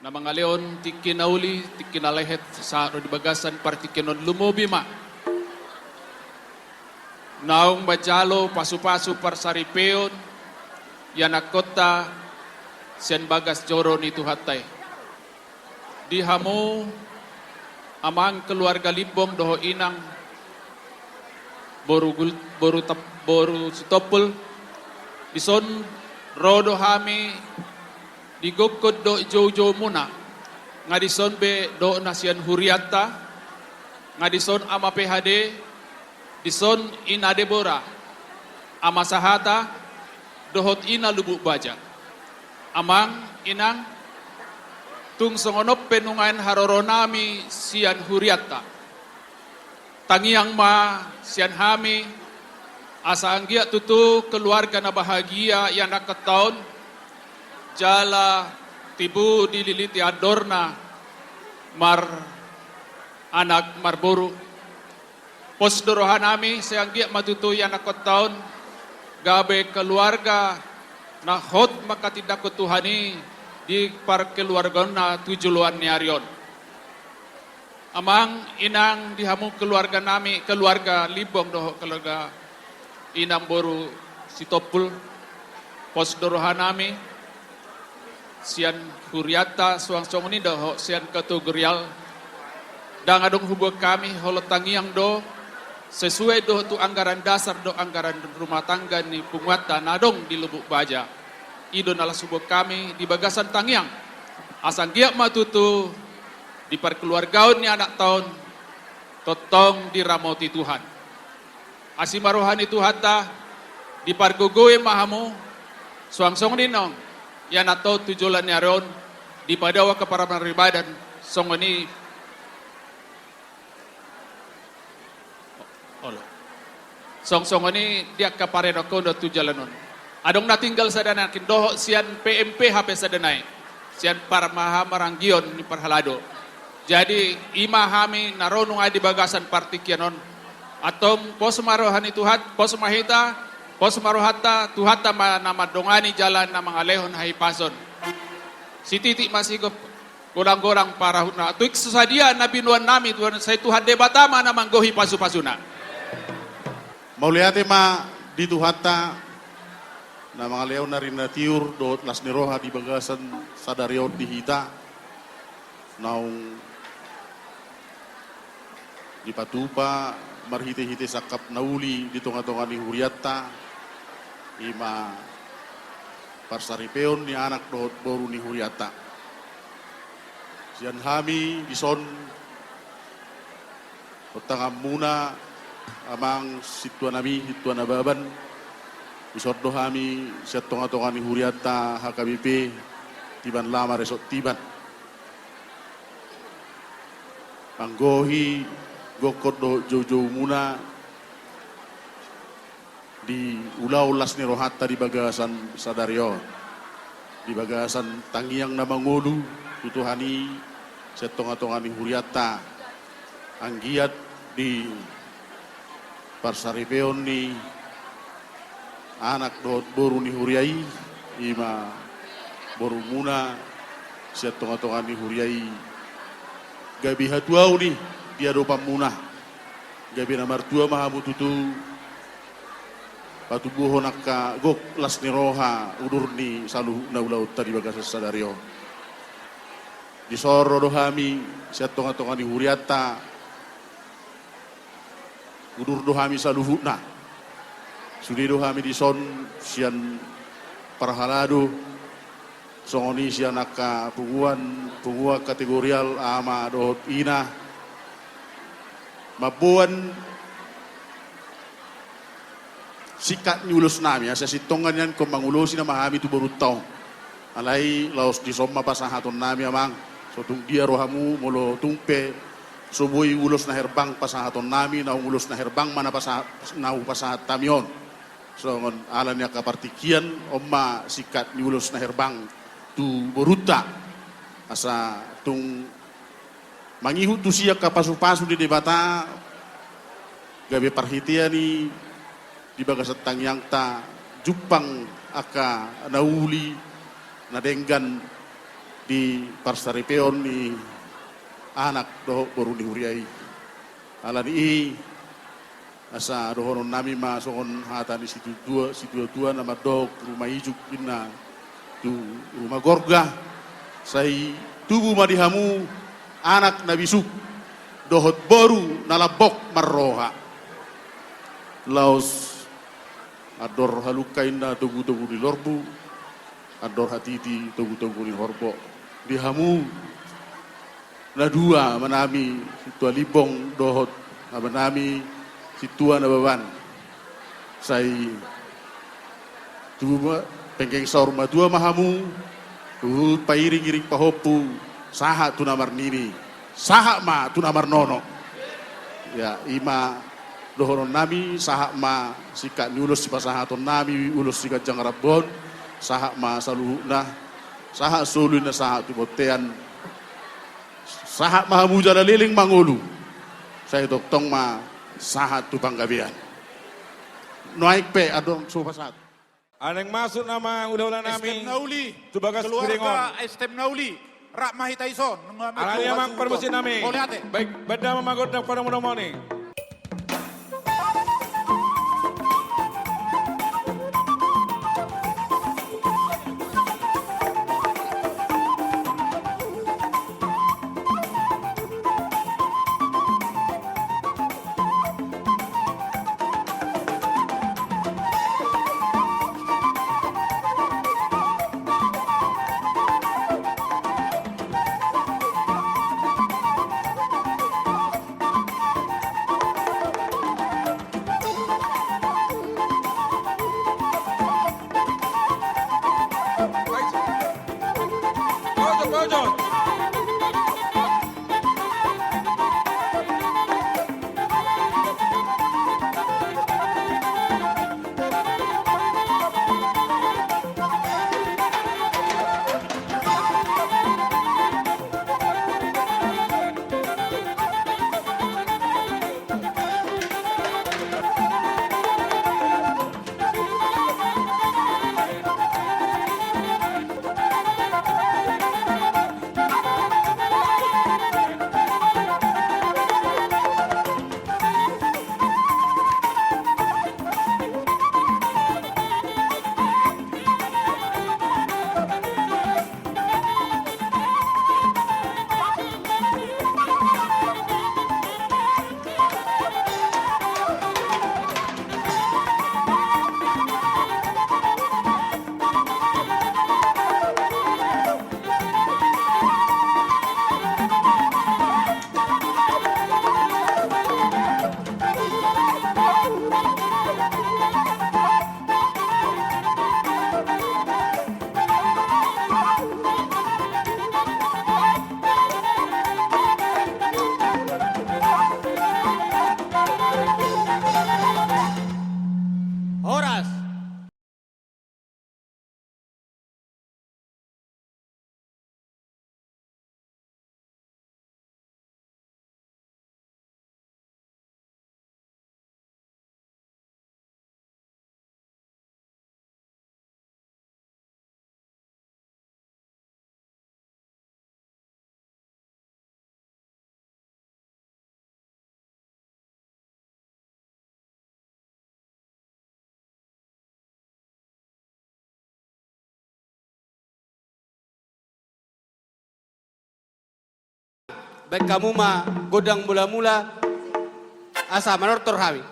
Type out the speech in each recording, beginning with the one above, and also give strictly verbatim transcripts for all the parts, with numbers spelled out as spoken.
Na mangalehon tingki na uli, tingki na lehet, sahat ro di bagasan partingkian on, lumobi ma naung manjalo pasupasu parsaripeon ianakhonta sian bagas joro ni Tuhanta i. Di hamu amang keluarga Limbong dohot inang boru Gul-, boru Tep-, boru Sitompul, dison ro do hami di gokkon dohot joujoumuna, nga dison be dohot na sian hurianta, nga dison ama P H D, dison ina Debora, ama sahata, dohot ina Lubuk Baja. Amang, inang, tung songon on pe nuaeng haroroonami sian hurianta. Tangiang ma sian hami, asa anggiat tutu keluarga na bahagia ianakhonta on, jala tibu dililiti andorna maranak marboru. Pos do rohanami, sai anggiat ma tutu ianakhonta on gabe keluarga na hot manghatindanghon Tuhan i di parkeluargaonna tu joloan ni ari on. Amang, inang, di hamu keluarganami, keluarga Limbong dohot keluarga inang boru Sitompul, pos do rohanami sian hurianta, suang songon i dohot sian kategorial. Ndang adong huboan hami, holan tangiang do, sesuai dohot tu anggaran dasar dohot anggaran rumah tangga ni punguanta na adong di Lubuk Baja. I do na laos huboan hami di bagasan tangiang, asa anggiat ma tutu di parkeluargaon ni anakta on tongtong diramoti Tuhan. Asi ma roha ni Tuhanta, dipargogoi ma hamu, suang songon i nang ianakhonta on tu joloan ni ari on, dipadao angka parmaribadan, songon i. Olo. Suang songon i di angka pareonhon dohot tu joloan on. Adong na tinggal sada nangkin dohot sian P M P H P sada nai. Sian parmahamaranggion ni parhalado. Jadi, i ma hami na ro nuaeng di bagasan partingkian on. Antong pos ma roha ni Tuhan, pos ma hita, pos ma rohanta, Tuhanta ma na mandongani jala na mangalehon hahipason. Sititi ma sigompa godang-godang parahutna. Tung so sadia na binoannami, Tuhan, sai Tuhan Debata ma na manggohi pasupasuna. Mauliate ma di Tuhanta, na mangalehon ari na tiur dohot las ni roha di bagasan sadari on di hita, naung dipatupa marhite-hite sangkap na uli di tonga-tonga ni hurianta, i ma parsaripeon ni anak dohot boru ni hurianta. Sian hami dison, hot tanganmuna, amang sintuanami, Sintua Nababan, dison do hami sian tonga-tonga ni hurianta H K B P Tiban Lama Resort Tiban manggohi gokkon dohot joujoumuna di ulaon las ni rohanta di bagasan sadari on, di bagasan tangiang na mangolu tu Tuhan i sian tonga-tonga ni hurianta, anggiat di parsaripeon ni anak dohot boru ni huria i, i ma borumuna sian tonga-tonga ni huria i, gabe hatuaon i di adopanmuna, gabe na martua ma hamu tutu patubuhon angka gok las ni roha udur ni saluhutna ulaonta di bagasan sadari on. Dison ro do hami sian tonga-tonga ni hurianta, udur do hami saluhutna. Sude do hami dison sian parhalado, songon i sian angka punguan, punguan kategorial, ama dohot ina, mamboan singkat ni ulosnami, asa sintongkan nian ingkon mangulosi nama hami tu borunta on. Alai laos dison ma pasahatonnami, amang. So tung dia rohamu, molo tung pe so boi ulos na herbang pasahatonnami, naung ulos na herbang ma na pasa-, na hupasahat hami on. Songon ala ni angka partingkian, on ma singkat ni ulos na herbang tu borunta. Asa tung mangihut tusi angka pasupasu ni Debata, gabe parhitean i di bagasan tangiangta, jumpang angka na uli na denggan di parsaripeon ni anak dohot boru ni huria i. Ala ni i, asa dohonon nami ma songon hata ni situa-, situa-tua na mandok ruma ijuk ninna tu ruma gorga, sai tubu ma di hamu anak na bisuk dohot boru na lambok marroha. Laos andor halungka ninna togu-togu ni lorbu, andor hatiti togu-togu ni horbo. Di hamu na dua, amanami Sintua Limbong dohot amanami Sintua Nababan, sai tubu ma, penggeng saur matua ma hamu, huhut pairing-iring pahompu, sahat tu na marnini, sahat ma tu na marnono. Ya, i ma dohonon nami, sahat ma singkat ni ulos sipasahaton nami, ulos siganjang rambu on, sahat ma saluhutna, sahat solu ninna sahat tu bontean, sahat ma hamu jala leleng ma ngolu, sai tongtong ma sahat tu panggabean. Nuaeng pe adong so pasahat. Naeng masuk nama hula-hula nami. S T M na uli. Tu bagas keluarga piringon. S T M na uli. Rap ma hita dison. Nunga. Alani amang parmusik nami. Mauliate. Baik, bahen damang ma gondang panomu-nomu i. Horas. Baen hamu ma gondang mula-mula, asa manortor hami.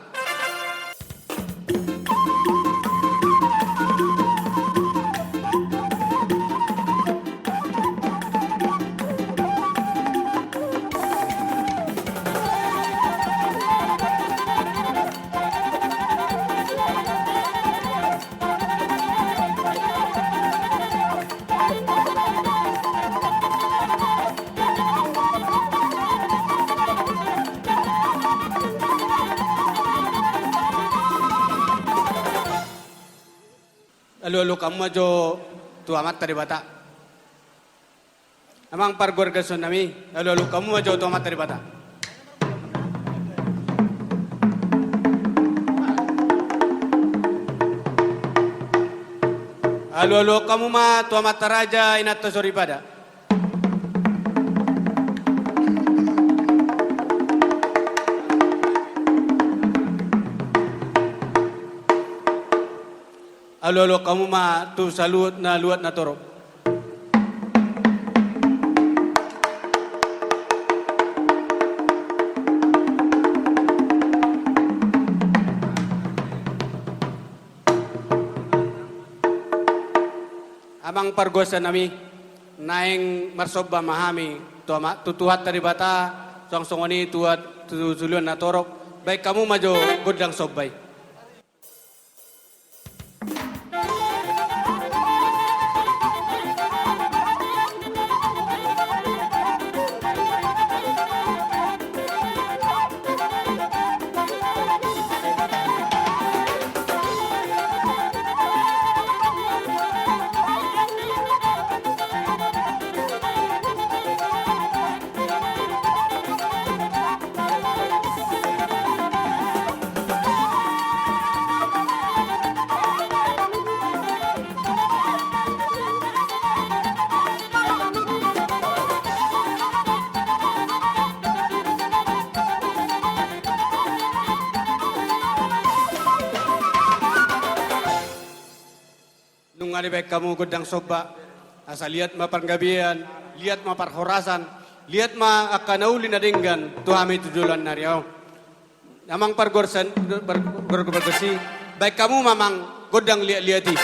Alualu hamu ma jo tu Amanta Debata. Amang pargoarga suhut nami, alualu hamu ma jo tu Amanta Debata. Alualu hamu ma tu amanta raja, inanta soripada. Alualuhon hamu ma tu saluhut na luat na torop. Amang pargonsi nami, naeng marsomba ma hami tu Ama, tu Tuhanta Debata, suang songon i tu, tu saluhut na torop, baen hamu ma jo gondang somba i. Nunga dibaen hamu gondang somba, asa liat ma panggabean, liat ma parhorasan, liat ma angka na uli na denggan tu hami tu joloan ni ari on. Amang pargonsi, par-, par-, pargonsi, baen hamu ma amang gondang liatliat i.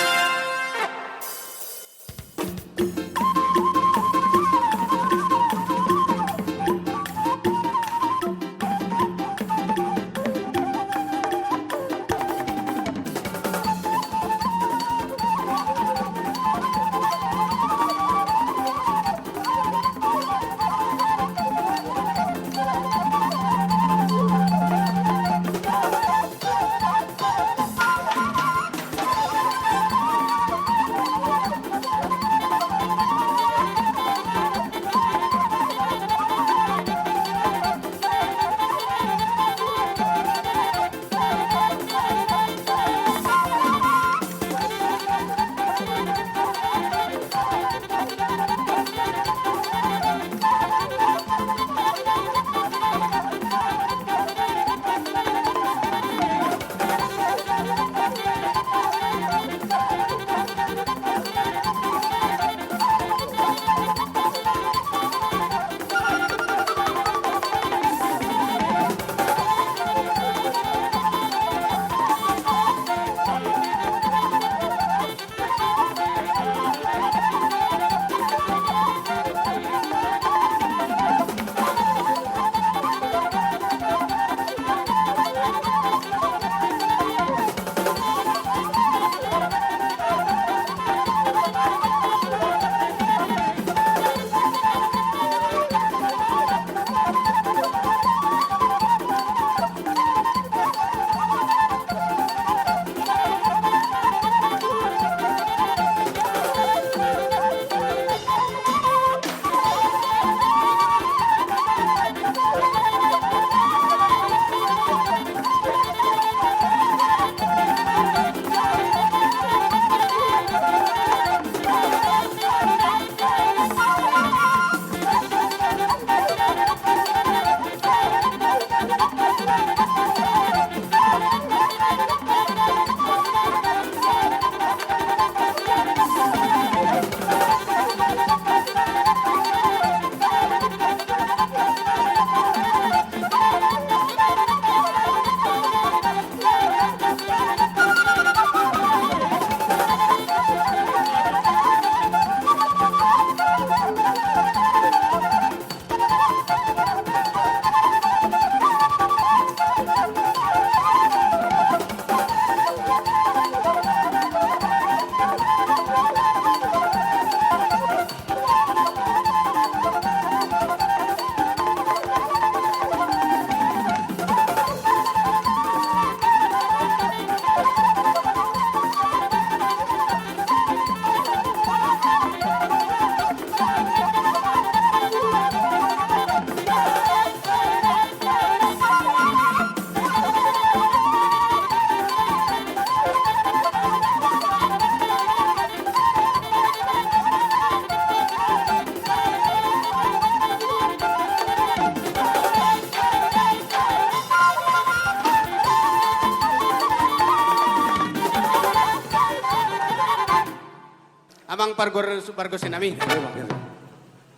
Pargor-, pargonsi nami. Ia, ia, ia.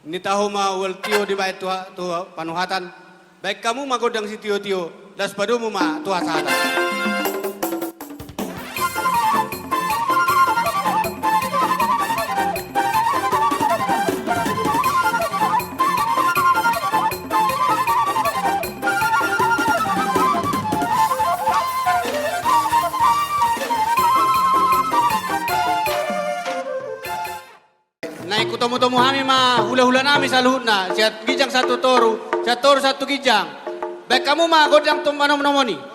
Ni tahu ma ual tio dibaen tu ha-, tu panuhatan. Baen hamu ma gondang sitiotio, laos padomu ma tu hasahatan. Naeng hutomutomu hami ma hulahula nami saluhutna, sian ginjang sahat tu toru, sian toru sahat tu ginjang. Baen hamu ma gondang tu manomunomuni.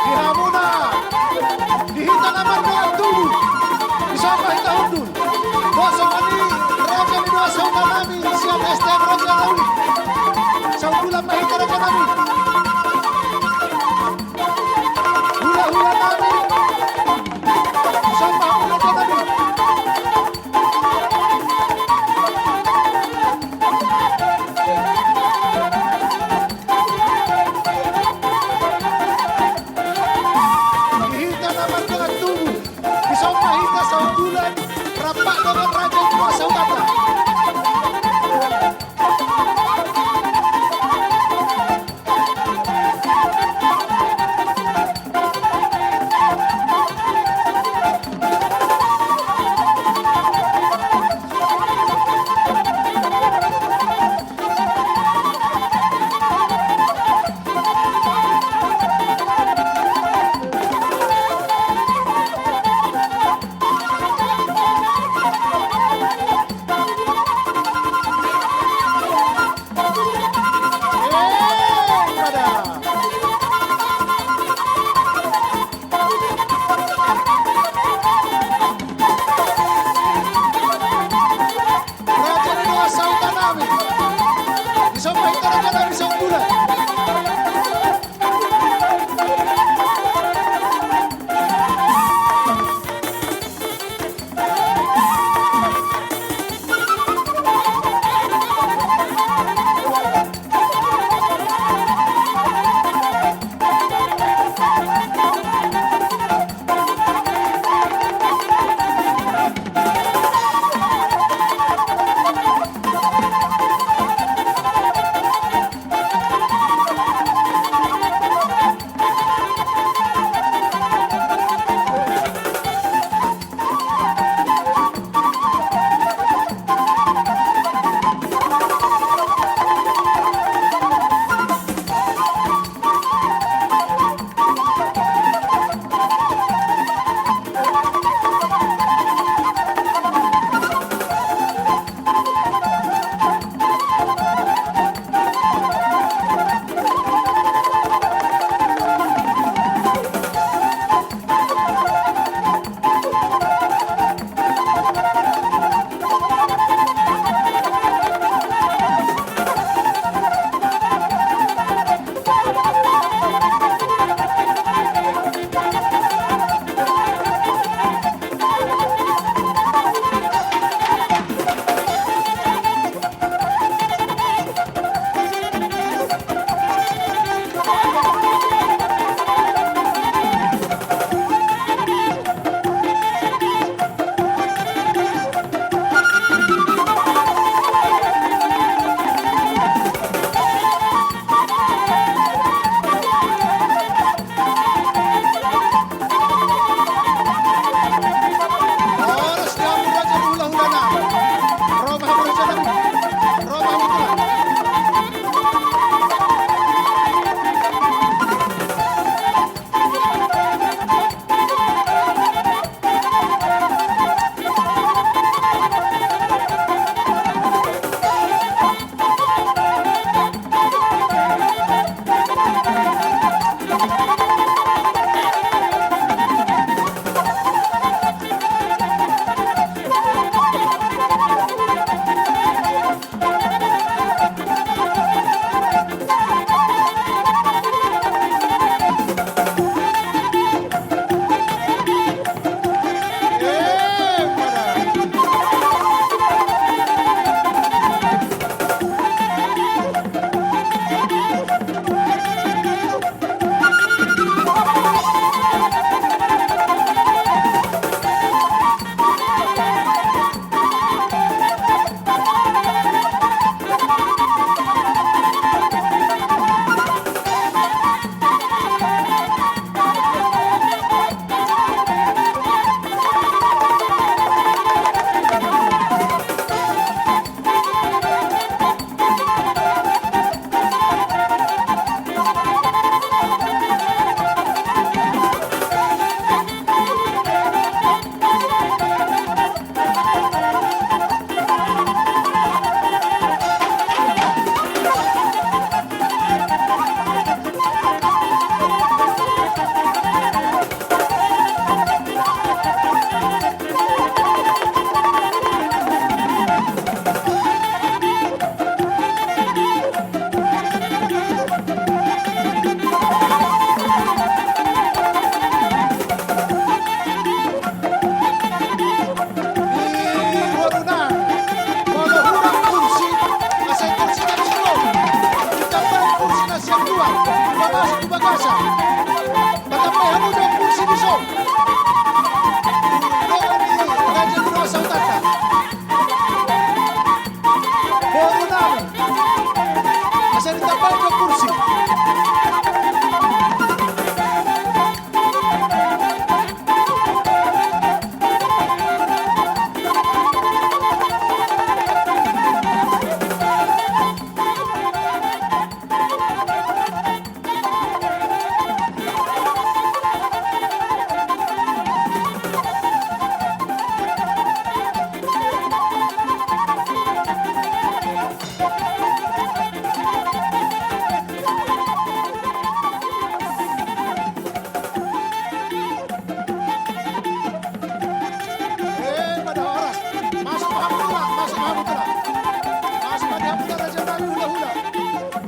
Di hamuna, di hita na marga Tugu, di Somba hita hundul. Boso nami raja ni dua saudara nami sian S T M Raja Nauli. Saundulan ma hita raja nami. Hulahula nami. Somba hulahula nami. Di hita na marga Tugu, di Somba hita saundulan, rap dohot raja ni dua saudara.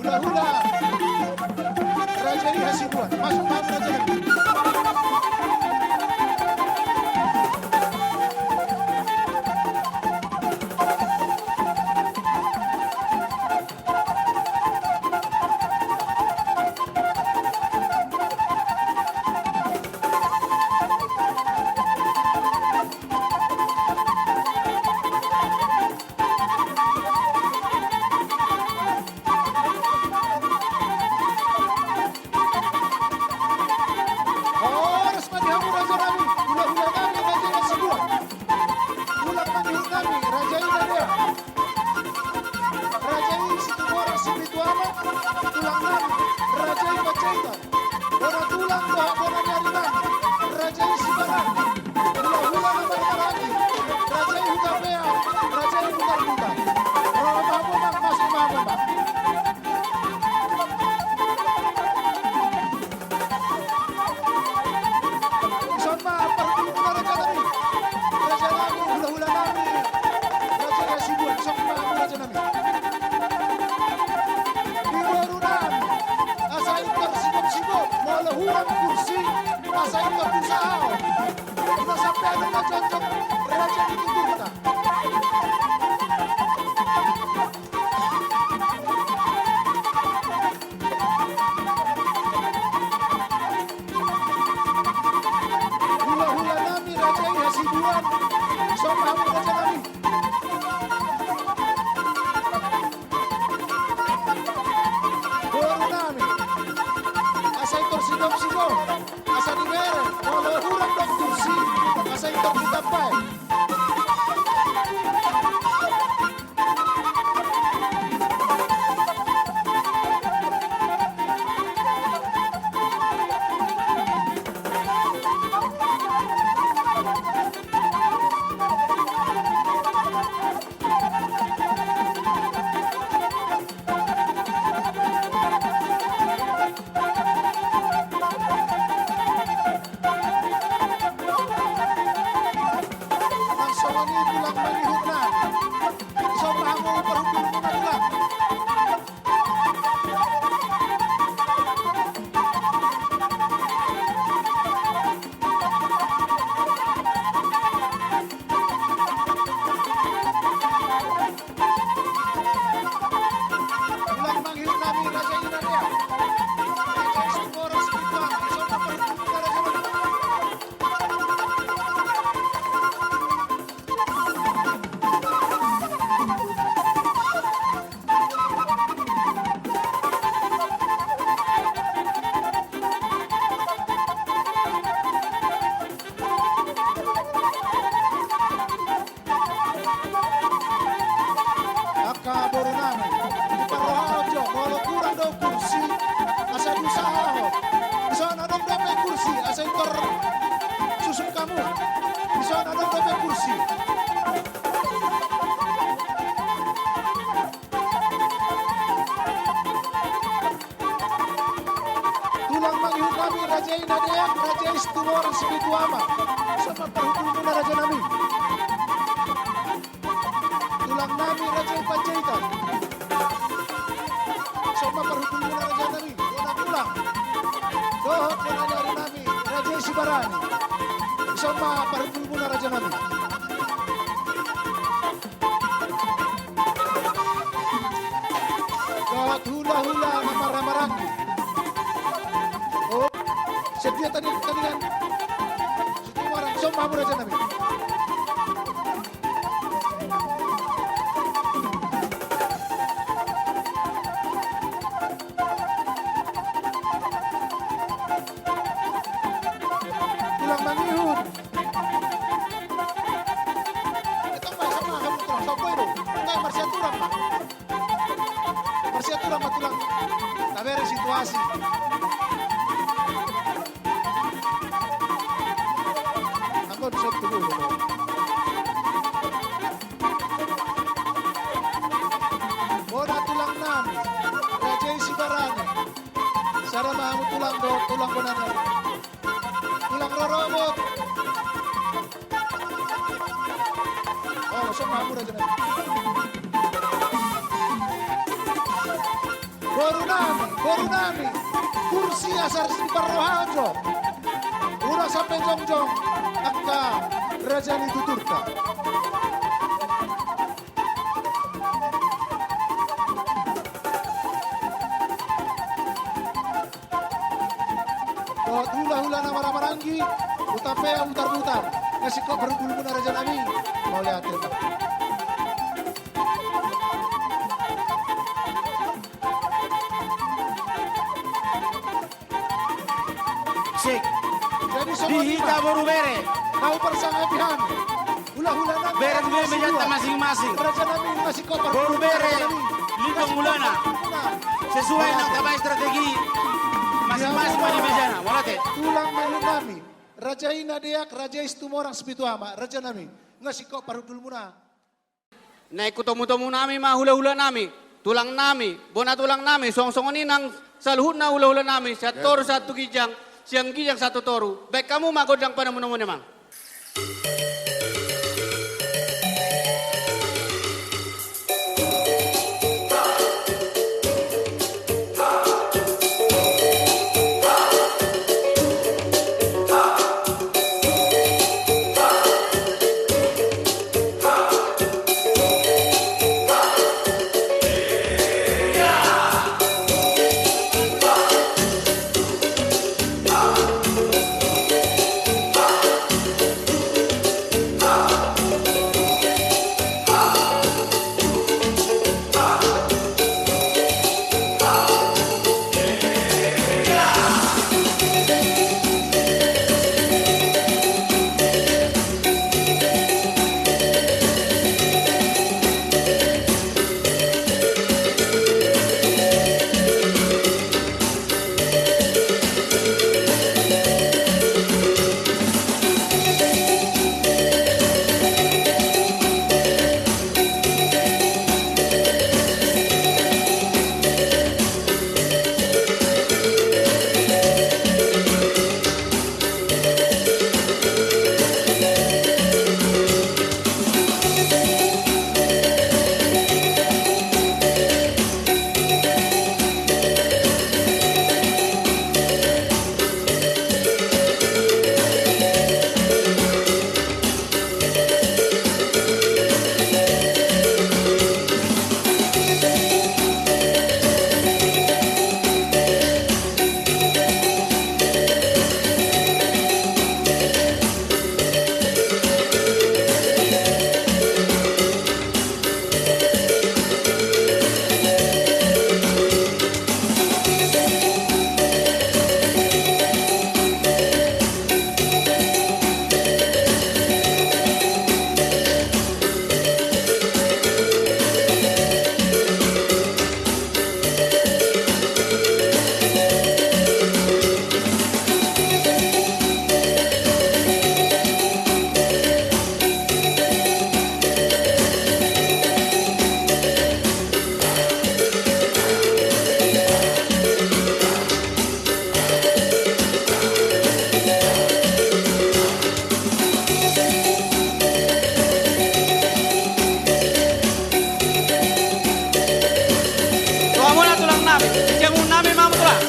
Hula-hula Raja i Hasibuan. Masuk ma hamu raja nami. Horas ma di hamu raja nami, hula-hula nami, raja i Hasibuan. Tulang mangihut nami, raja i Nadea. Raja i Situmorang Sipitu Ama, tulang nami, raja i Panjaitan. Bona tulang dohot bona ni ari nami, raja i Sibarani. Hula-hula na marhahamaranggi, raja i Hutapea, raja i Butar-butar. Ro ma hamu amang, masuk ma hamu amang. Dison ma parhundulmuna raja nami. Raja nami, hula-hula nami. Raja i Hasibuan, dison ma hamu raja nami. Di boru nami, asa ingkon sigop-sigop, molo hurang kursi, asa ingkon tu sahaon. Asa pe adong na jongjong raja ni tubunta. Hula-hula nami, raja i Hasibuan. Dison ma hamu raja nami. Boru nami. Asa ingkon sigop-sigop. Asa dibereng. Molo hurang dohot kursi, asa ingkon ditambai. Nang songon i tulang mangihut nami. Dison ma hamu parhundulmuna tulang. Tulang mangihut nami, raja i Nadea. Raja i Situmorang Sipitu Ama, dison ma parhundulmuna raja nami. Angka boru nami, diparrohahon jo, molo hurang do kursi, asa diusahahon. Dison adong dope kursi, asa ingkon susung hamu. Dison adong dope kursi. Tulang mangihut nami, raja i Nadea, raja i Situmorang Sipitu Ama. Dison ma parhundulmuna raja nami. Tulang nami, raja i Panjaitan. Dison ma parhundulmuna raja nami. Bona tulang. Dohot bona ni ari nami, raja i Sibarani. Dison ma parhundulmuna raja nami. Dohot hula-hula na marhahamaranggi. Oh, setia tadi tandingan. Situmorang, dison ma hamu raja nami. Tulang mangihut. Etong ma, sama hamu tulang, sopo i do. Nggak, marsiaturan ma. Marsiaturan ma tulang. Tabere situasi. Anggo di satu dulu. Bona tulang nami, raja i Sibarani. Sada ma hamu tulang do, tulang bona nami. Tulang rorobot. Oh, dison ma hamu raja nami. Boru nami, boru nami, kursi asa ris ni parrohahon jo. Unang sampe jongjong angka raja ni tuturta. Dohot hulahula na marhahamaranggi, uta pe utarbutar. Nga singkop parhundulmuna raja nami. Mauliate. Sik. Jadi, di hita boru bere. Nau parsangap i han. Hulahula nami. Bere tu be mejanta masing-masing. Raja nami masih kotor. Boru bere. Lindung mulana. Sesuai nang tabaen strategi masing-masing ma di mejana. Mauliate. Tulang melu nami. Raja Ina Deak, Raja i Situmorang Sipitu Ama. Raja nami. Nga singkop parhundulmuna. Naeng tu tomutomu nami ma hulahula nami, tulang nami, bona tulang nami, suang songon i nang saluhutna hulahula nami, sian toru sahat tu ginjang, sian ginjang sahat tu toru, baen hamu ma gondang panomunomuon, amang. Tulang muna tulang nami, siamun nami ma muna tulang.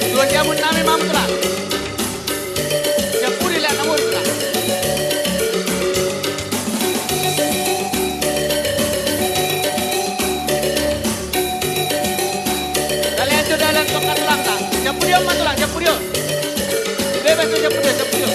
Dua siamun nami ma muna tulang. Campuri lek na murka. Dalan tu dalan tongkat tulang ta. Campuri on ma tulang, campuri on. Bebas tu campuri on, campuri on.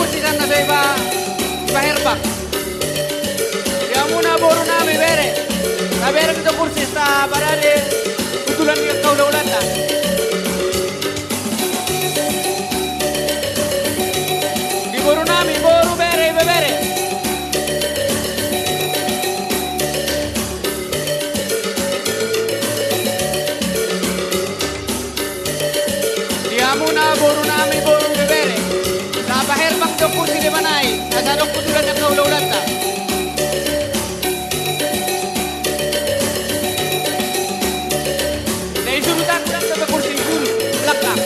Kursi sian na so iba, iba herbang. Di hamuna boru nami bere, na bere tu kursi, asa parade tutulan ni angka hulahulanta. Di boru nami, boru bere, iba bere. Di hamuna boru nami, boru bebere, na paherbang do kursi di hamuna i, asa adong tutulan ni angka hulahulanta. Na i surutan do angka kursi, i suru, belakang.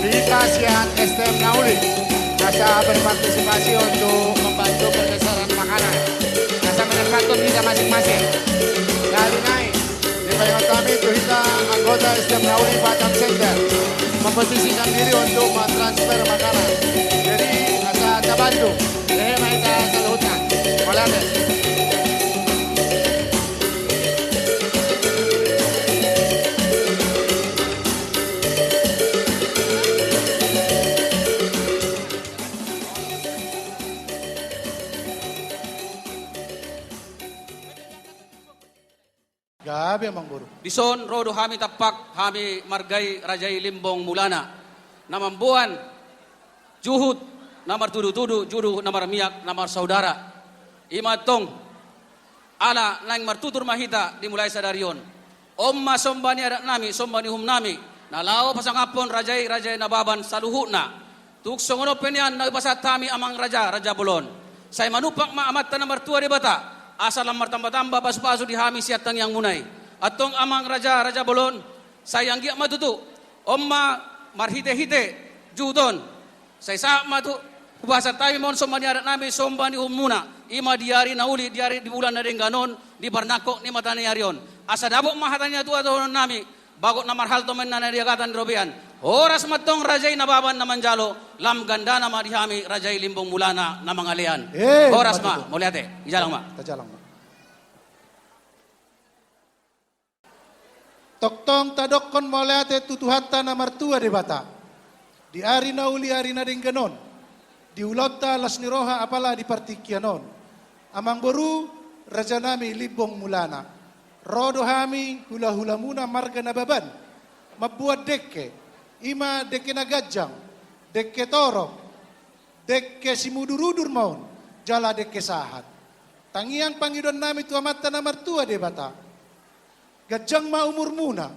Hita sian S T M na uli, asa berpartisipasi untuk membantu pergeseran makanan. Asa menempatkan hita masing-masing. Dari nai, dipaingot hami tu hita anggota S T M na uli Batam Center memposisikan diri untuk mentransfer makanan. Jadi, asa tabantu. Hehe ma hita saluhutna. Mauliate. Gabe, amang boru. Dison ro do hami tampak, hami marga i, raja i Limbong Mulana, na mamboan juhut na martudutudu, juhut na marmiak, na marsaudara. I ma antong, ala naeng martutur ma hita dimulai sadari on. On ma somba ni adat nami, somba ni uhum nami, na laho pasangaphon raja i, raja i Nababan saluhutna. Tung songon on pe nian na hupasahat hami, amang raja, raja bolon. Sai manumpak ma Amanta na martua Debata, asa lam martambatamba pasupasu di hami sian tangiangmuna i. Antong, amang raja, raja bolon, sai anggiat ma tutu, on ma marhitehite juhut on. Sai sahat ma tu, hupasahat hami ma on somba ni adat nami, somba ni uhumna, i ma di ari na uli, di ari, di bulan na denggan on, di parnangkok ni mataniari on. Asa dapot ma hata ni natuatua dohonon nami, bagot na marhalto ma inna na di agatan ni robean. Horas ma antong raja i Nababan na manjalo, lam gandana ma di hami raja i Limbong Mulana na mangalean. Eh, horas ma tutu. Mauliate, dijalang ma. Tajalang ma. Tongtong tadokkon mauliate tu Tuhanta na martua Debata. Di ari na uli, ari na denggan on, di ulaonta las ni roha apala di partingkian on. Amang boru, raja nami Limbong Mulana, ro do hami hulahulamuna marga Nababan mamboan dengke, i ma dengke na ganjang, dengke torop, dengke simudurudur ma on, jala dengke sahat. Tangiang pangidoan nami tu Amanta na martua Debata. Ganjang ma umurmuna,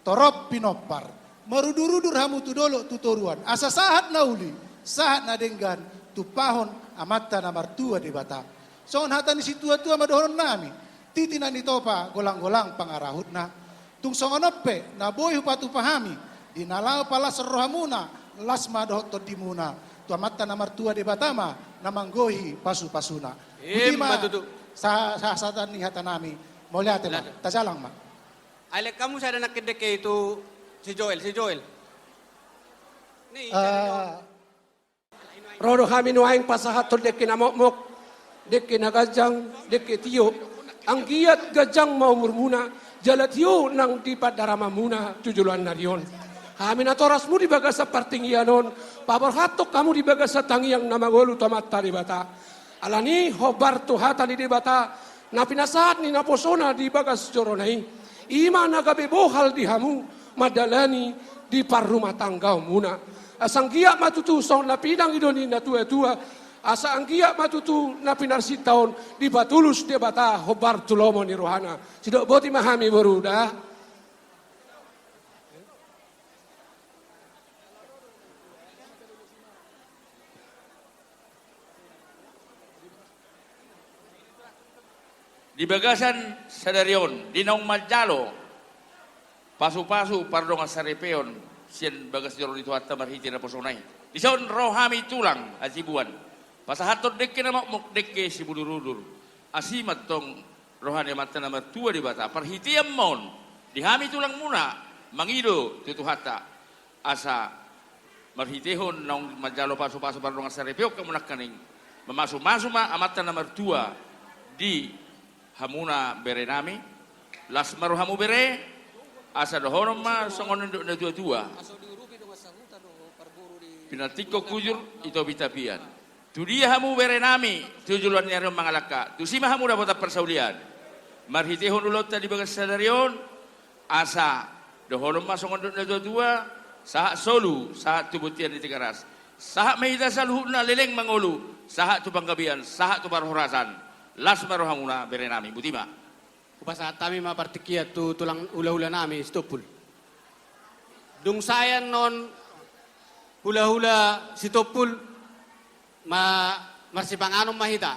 torop pinompar, marudurudur hamu tu dolok tu toruan, asa sahat na uli, sahat na denggan, tumpahon Amanta na martua Debata. Songon hata ni situatua ma dohonon nami, titi na nitopa, golanggolang pangarahutna. Tung songon on pe na boi hupatupa hami, di na laho palas rohamuna, las ma dohot tondimuna, tu Amanta na martua Debata ma na manggohi pasupasuna. Boti ma tutu. Sa-, sa-, sahat ni hata nami. Mauliate ma. Mauliate. Tajalang ma. Ai lehon hamu sada nangkin dengke i tu si Joel, si Joel. Ni, ah, ro do hami nuaeng pasahathon dengke na mokmok, dengke na ganjang, dengke tio. Anggiat ganjang ma umurmuna, jala tio nang di pandaramanmuna tu joloan ni ari on. Hami natorasmu di bagasan partingkian on, paborhathon hamu di bagasan tangiang na mangolu tu Amanta Debata. Alani hombar tu hata ni Debata, na pinasahat ni naposona di bagas jorona i, i ma na gabe bohal di hamu mandalani di parrumatanggaonmuna. Asa anggiat ma tutu songon na pinangido ni natuatua, asa anggiat ma tutu na pinarsinta on dipatulus Debata hombar tu lomo ni rohana. Sidok boti ma hami boru da. Di bagasan sadari on, di naung manjalo pasupasu pardongansaripeon sian bagas joro ni Tuhanta marhite naposona i, dison ro hami tulang Hasibuan pasahathon dengke na mokmok, dengke simudurudur. Asi ma antong roha ni Amanta na martua Debata, parhitean ma on di hami tulangmuna mangido tu Tuhanta, asa marhitehon naung manjalo pasupasu pardongansaripeon hamu nangkaning, mamasumasu ma Amanta na martua di Hamuna bere nami, las ma rohamu bere, asa dohonon ma songon nidok na tua-tua. Pinantikhon hujur i topi tapian. Tu dia hamu bere nami, tu joloan ni ari on mangalangka, tusi ma hamu dapotan parsaulian. Marhitehon ulaonta di bagas sadari on, asa dohonon ma songon nidok na tua-tua, sahat solu, sahat tu bontean ni Tigaras. Sahat ma hita saluhutna leleng mangolu, sahat tu panggabean, sahat tu parhorasan. Las ma rohamuna bere nami, botima. Hupasahat hami ma partingkian tu tulang hula-hula nami Sitompul. Dung sae annon hula-hula Sitompul ma-, marsipanganon ma hita.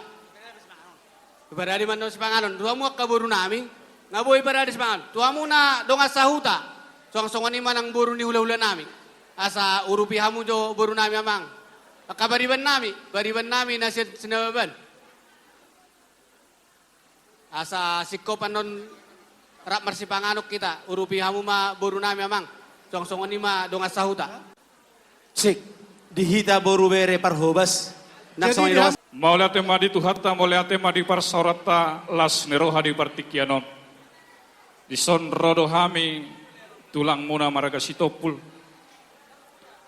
Huparade ma annon sipanganon. Tu hamu angka boru nami, nga boi parade sipanganon. Tu hamu na dongan sahuta, songon-songon i ma nang boru ni hula-hula nami. Asa urupi hamu jo boru nami amang. Angka pariban nami, pariban nami na sian Sinababan. Asa singkop annon rap marsipanganon hita, urupi hamu ma boru nami amang, songon-songon i ma dongan sahuta. Sik, di hita boru bere parhobas, nang songon i dongan. Mauliate ma di Tuhanta, mauliate ma di parsaoranta, las ni roha di partingkian on. Dison ro do hami tulangmuna marga Sitompul.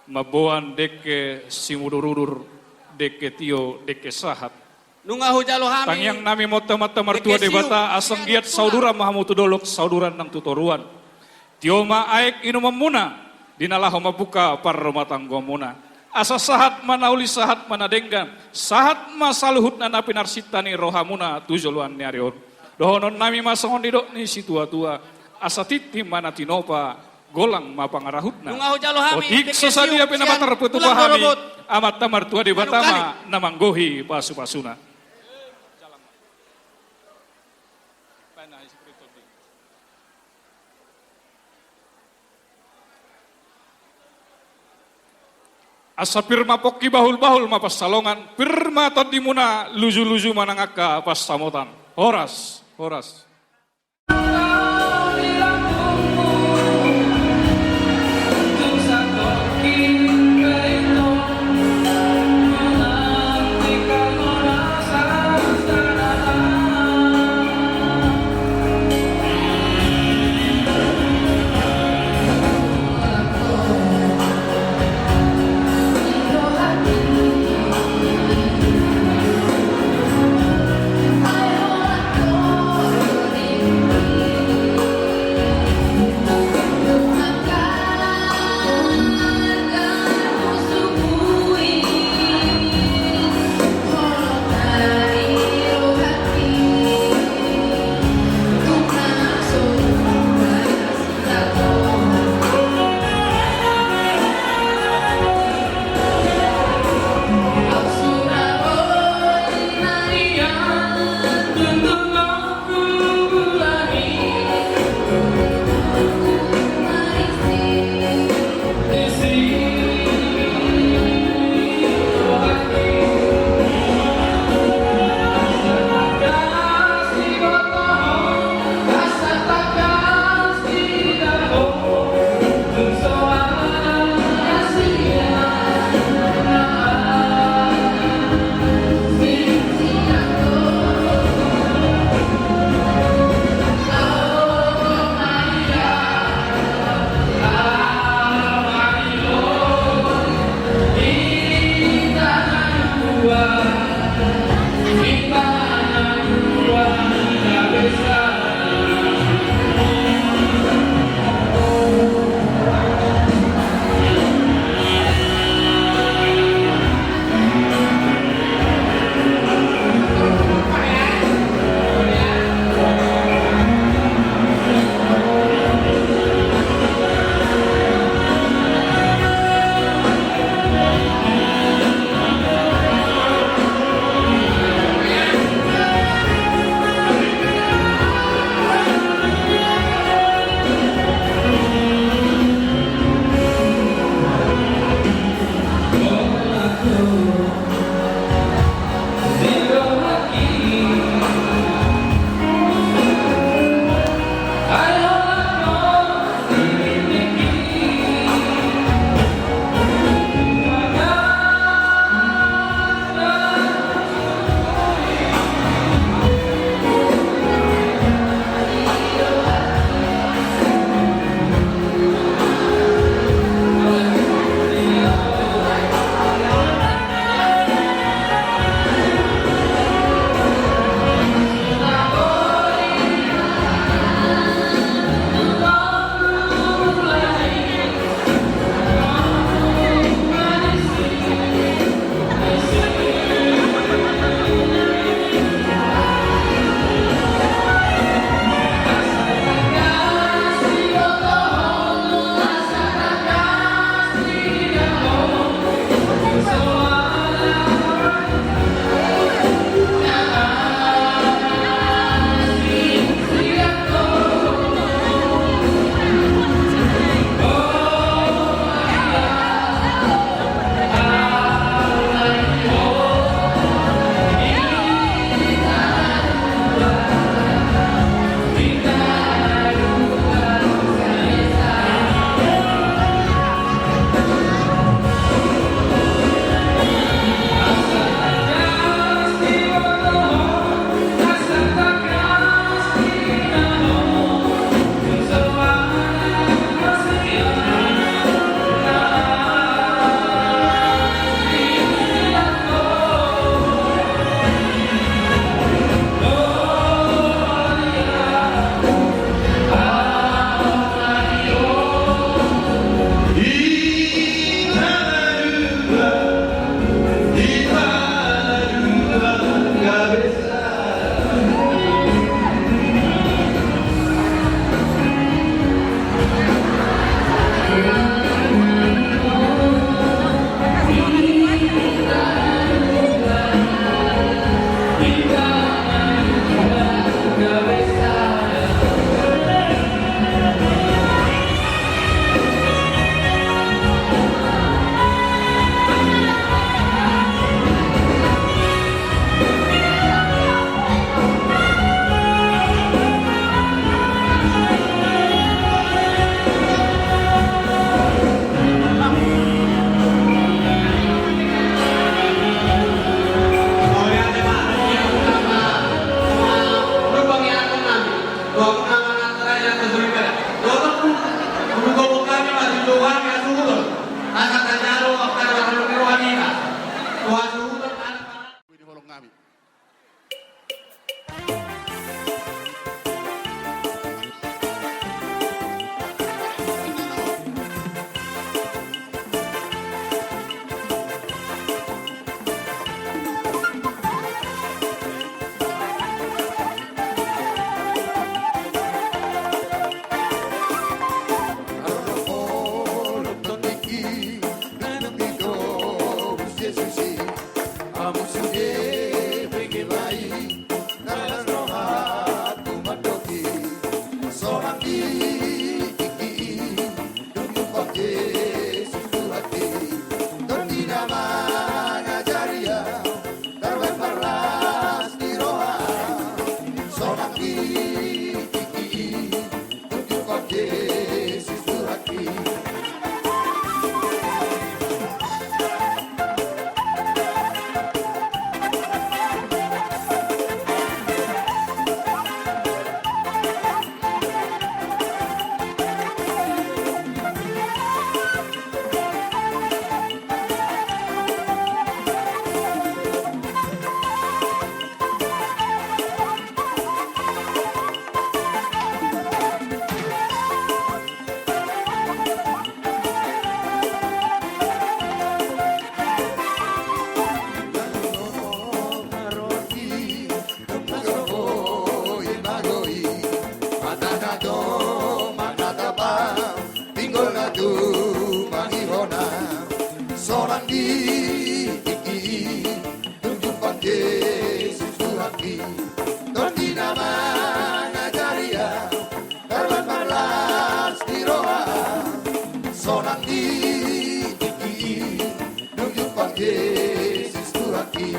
Mamboan dengke simudur-udur, dengke tio, dengke sahat. Nunga hujalo hami. Tangiang nami ma tu Amanta Martua Debata, asa anggiat sauduran ma hamu tu dolok, sauduran nang tu toruan. Tio ma aek inumanmuna, di na laho mambuka parrumatanggaonmuna. Asa sahat ma na uli, sahat ma na denggan, sahat ma saluhutna na pinarsinta ni rohamuna tu joloan ni ari on. Dohonon nami ma songon nidok ni situa-tua, asa tintin ma na tinopa, golang ma pangarahutna. Nunga hujalo hami. Otik so sadia pe na patarputupa hami, Amanta Martua Debata ma na manggohi pasu-pasuna. Asa pir ma pongki, bahul-bahul ma pansalongan, pir ma tondimuna, luju-luju ma nang angka pansamotan. Horas, horas. Di, di, di, dung jumpang Jesus Tuhanki, Tondi na mangajari au, tarbat marlas di roha, sonang di, di, di, dung jumpang Jesus Tuhanki.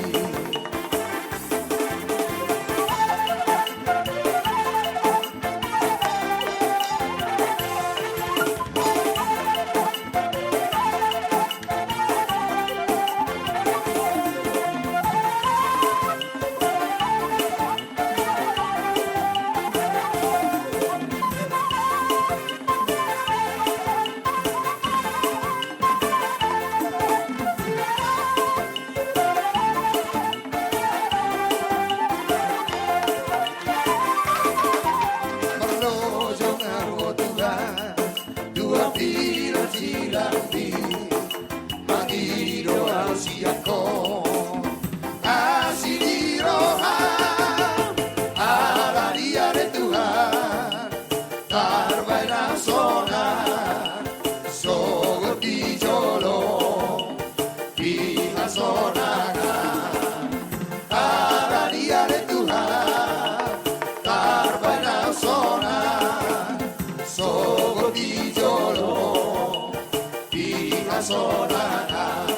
Marlojong au, o Tuhan, tu hami na silang di, mangido au sian Ho. Asi ni roham, ala ni ale Tuhan, tarbahen au sonang, sogot di jolo di hasonangan. Ala ni ale Tuhan, tarbahen au sonang, sogot di jolo di hasonangan.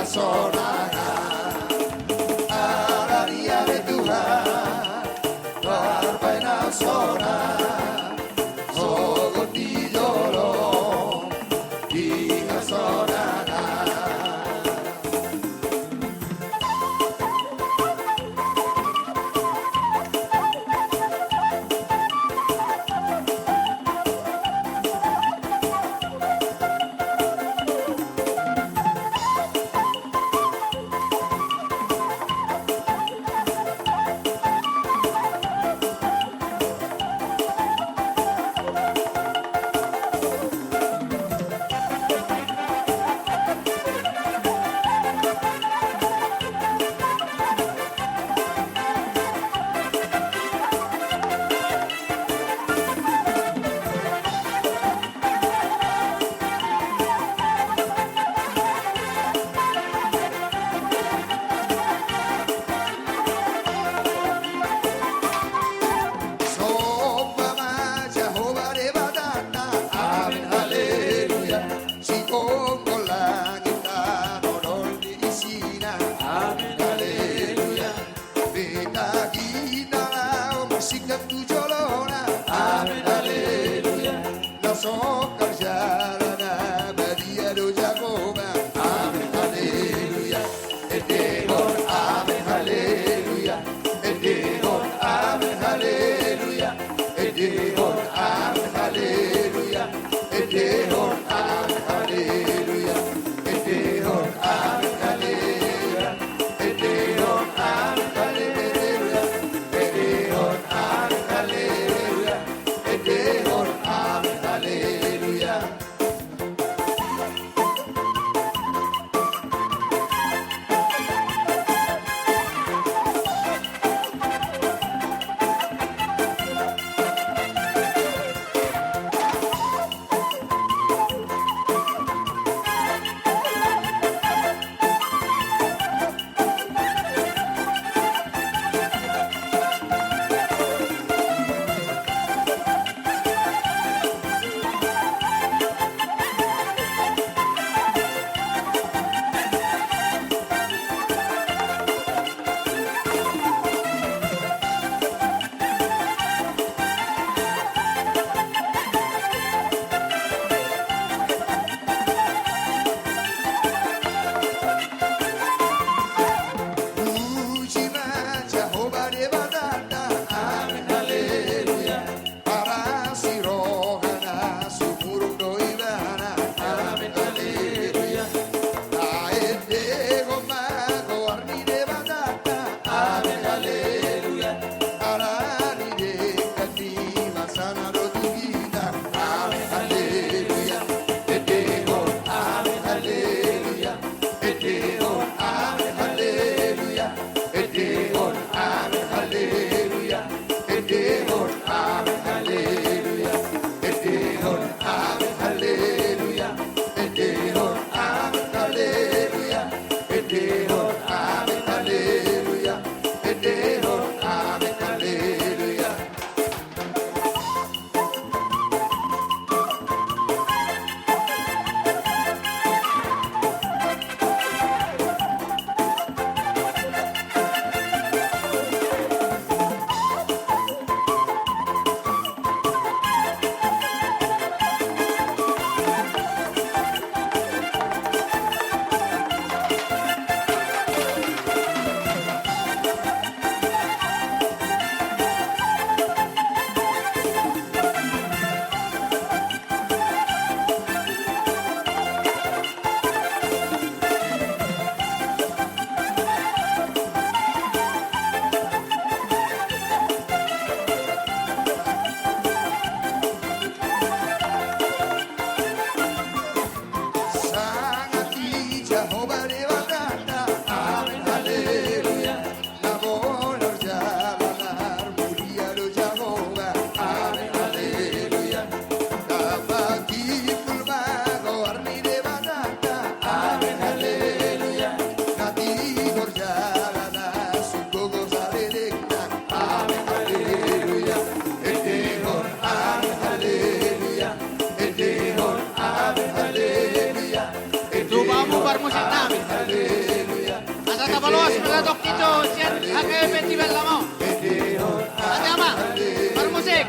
Sonang, ala dia be Tuhan, tarbaen au sonang, sogot di jolo, di hasonangan. Somba ma Jahowa Debatanta. Amen, haleluya. Sihongol langit tano dohot di isina. Amen, haleluya. Betagina laho marsingkat tu jolona. Amen, haleluya. Na songkar jala na badia do Jahowa. Amen, haleluya. Endehon amen, haleluya. Endehon amen, haleluya. Endehon amen, haleluya. Endehon amen, haleluya. Endehon amen, haleluya. Endehon amen, haleluya. Endehon amen, haleluya. Endehon amen, haleluya. Asa tapaloas ma sadok i jo sian H K B Tiban Lama on. Ate Amang, parmusik.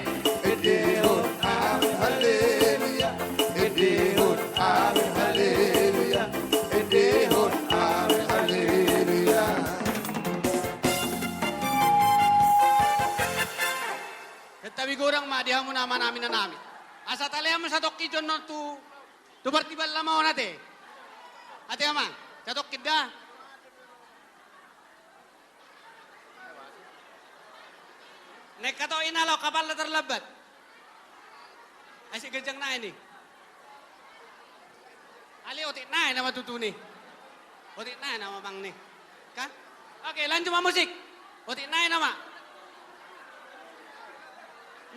Tabi godang ma di hamu na manami nanami. Asa talean ma sadok i jo annon tu, tu Partiban Lama on ate. Ate Amang, sadok i da. Naeng hato i na laho kapalna tarlambat. Ai si ganjang nai ni. Ale otik nai nama tutu ni. Otik nai nama mang ni. Kan? Oke, lanjut ma musik. Otik nai nama.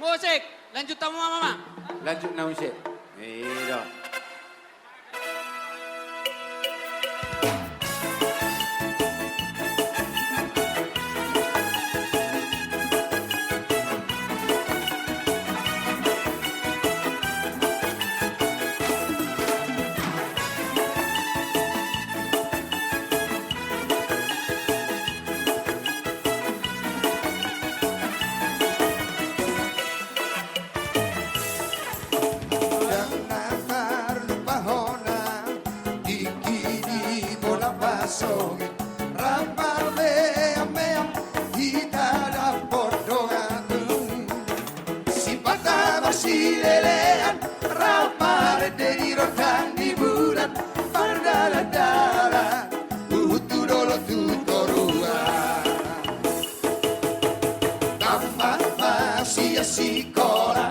Musik, lanjut hamu ma, Amang. Lanjut na musik. Iya. Ndang na tarlupa hona tingki di bola pasogit, rap marmeam-meam hita dapot dongan. Sipata marsilelean, rap marende di rondang di bulan, mardalan-dalan huhut tu dolok tu toruan. Tamat ma sian sikola,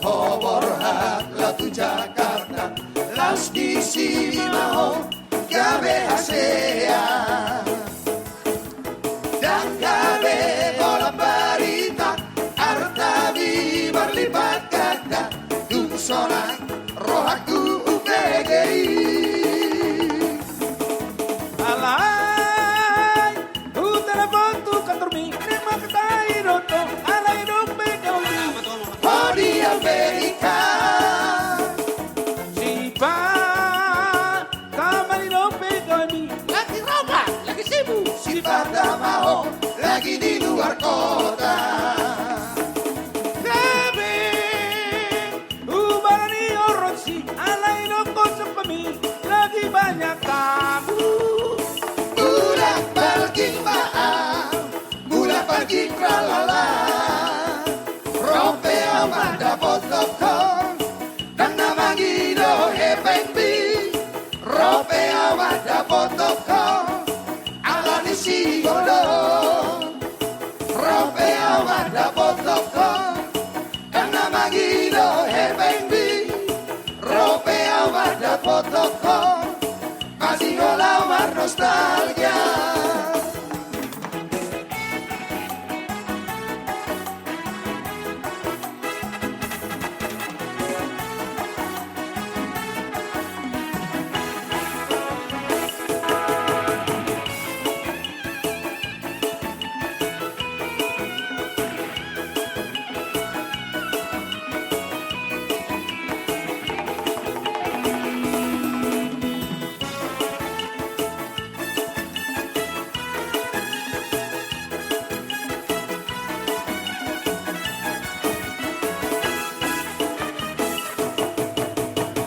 ho borhat laho tu Jakarta, laos disi ma ho gabe hasea. Ndang gabe holan barita, artami marlipat ganda, dung sonang rohangku umbege i. Alai, hutelepon tu kantormi, naeng mangkatai do ho, alai dope gabe i. Ho di Amerika. Sipa- Taman i dope gabe i. Lagi roba, lagi sibuk. Sipata ma ho lagi di luar kota. Gabe hubarani oronsi, alai dohot sapami lagi banyak tamu. Mulak parging ma au, mulak parging ralala. Ro pe au mandapothon ho, ndang na mangido hepengmi. Ro pe au mandapothon ho, ala ni singolon. Ro pe au mandapothon ho, ndang na mangido hepengmi. Ro pe au mandapothon ho, masihol au marnostalgia.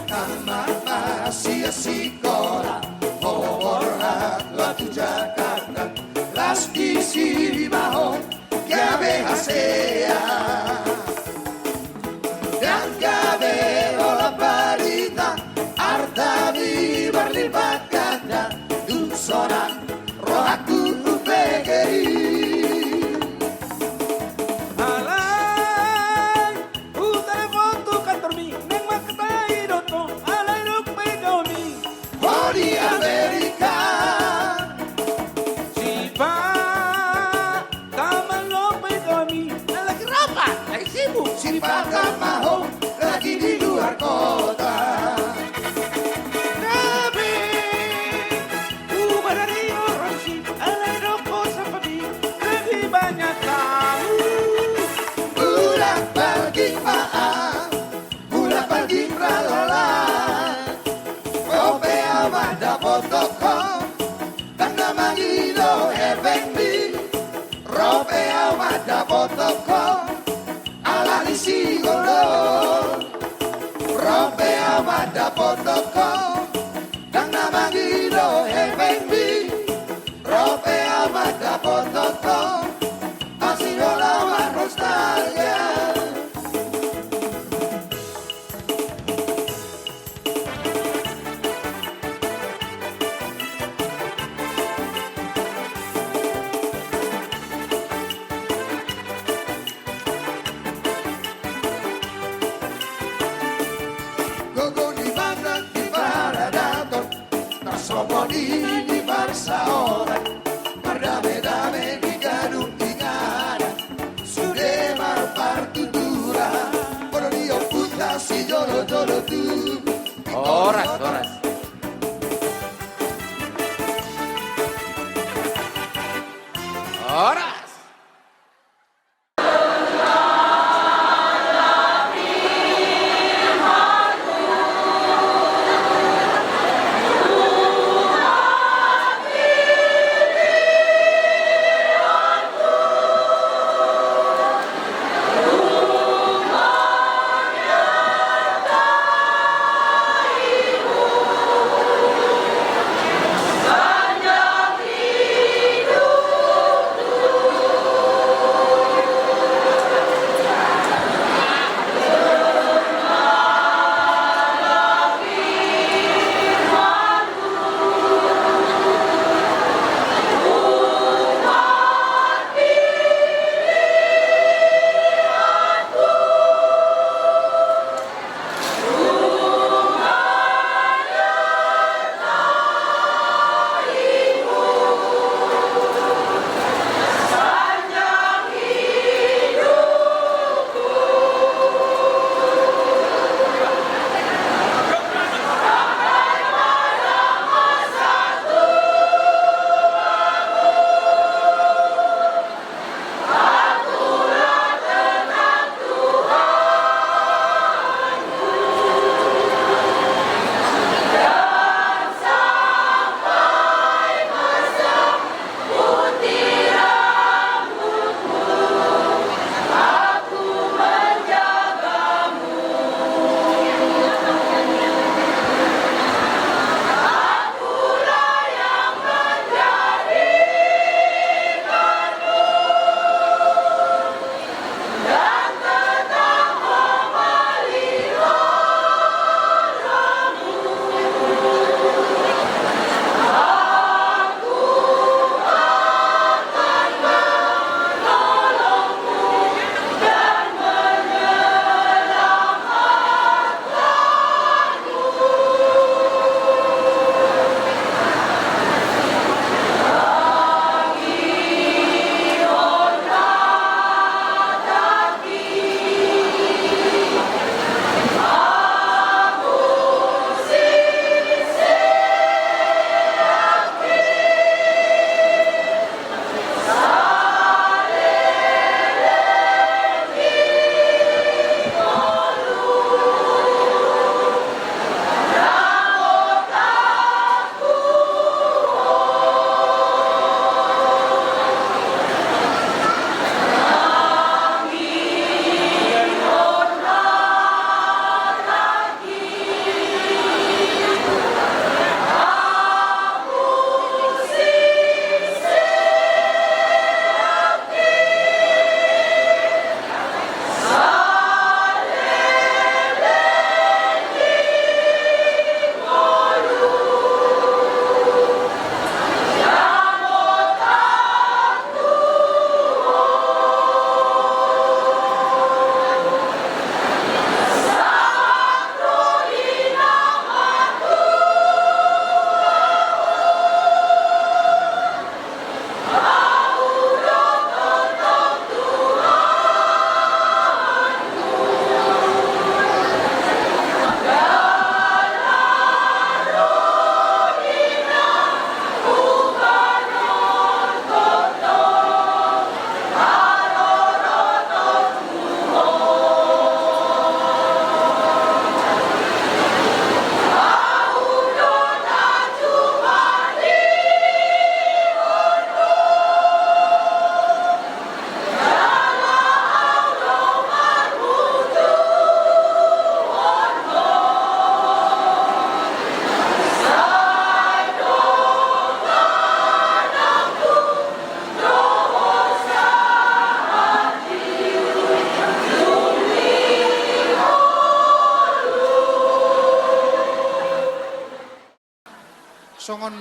Tamat ma sian sikola, ho borhat laho tu Jakarta, laos disi ma ho gabe hasea. Ndang gabe holan barita, artami marlipat ganda, dung sonang rohangku umbege i. Alai, hutelepon tu kantormi, naeng mangkatai do ho, alai dope gabe i. Ho di Amerika. Sipa- Taman dope gabe i. Lagi roba, lagi sibuk. Sipata ma ho lagi di luar kota. Gabe hubarani Dapothon ho ala ni sigolo, ro pe ahu ma dapothon ho, ndang na mangido hepengmi, ro pe ahu ma dapothon ho, asi do laho marnostalgia. Gogo ni manang di paradaton, tarsomot i di parsaoran, mardame-dame di gadung inganan, sude marpartuturan, pola di ompunta sijolo-jolo tu. Horas, horas. Horas.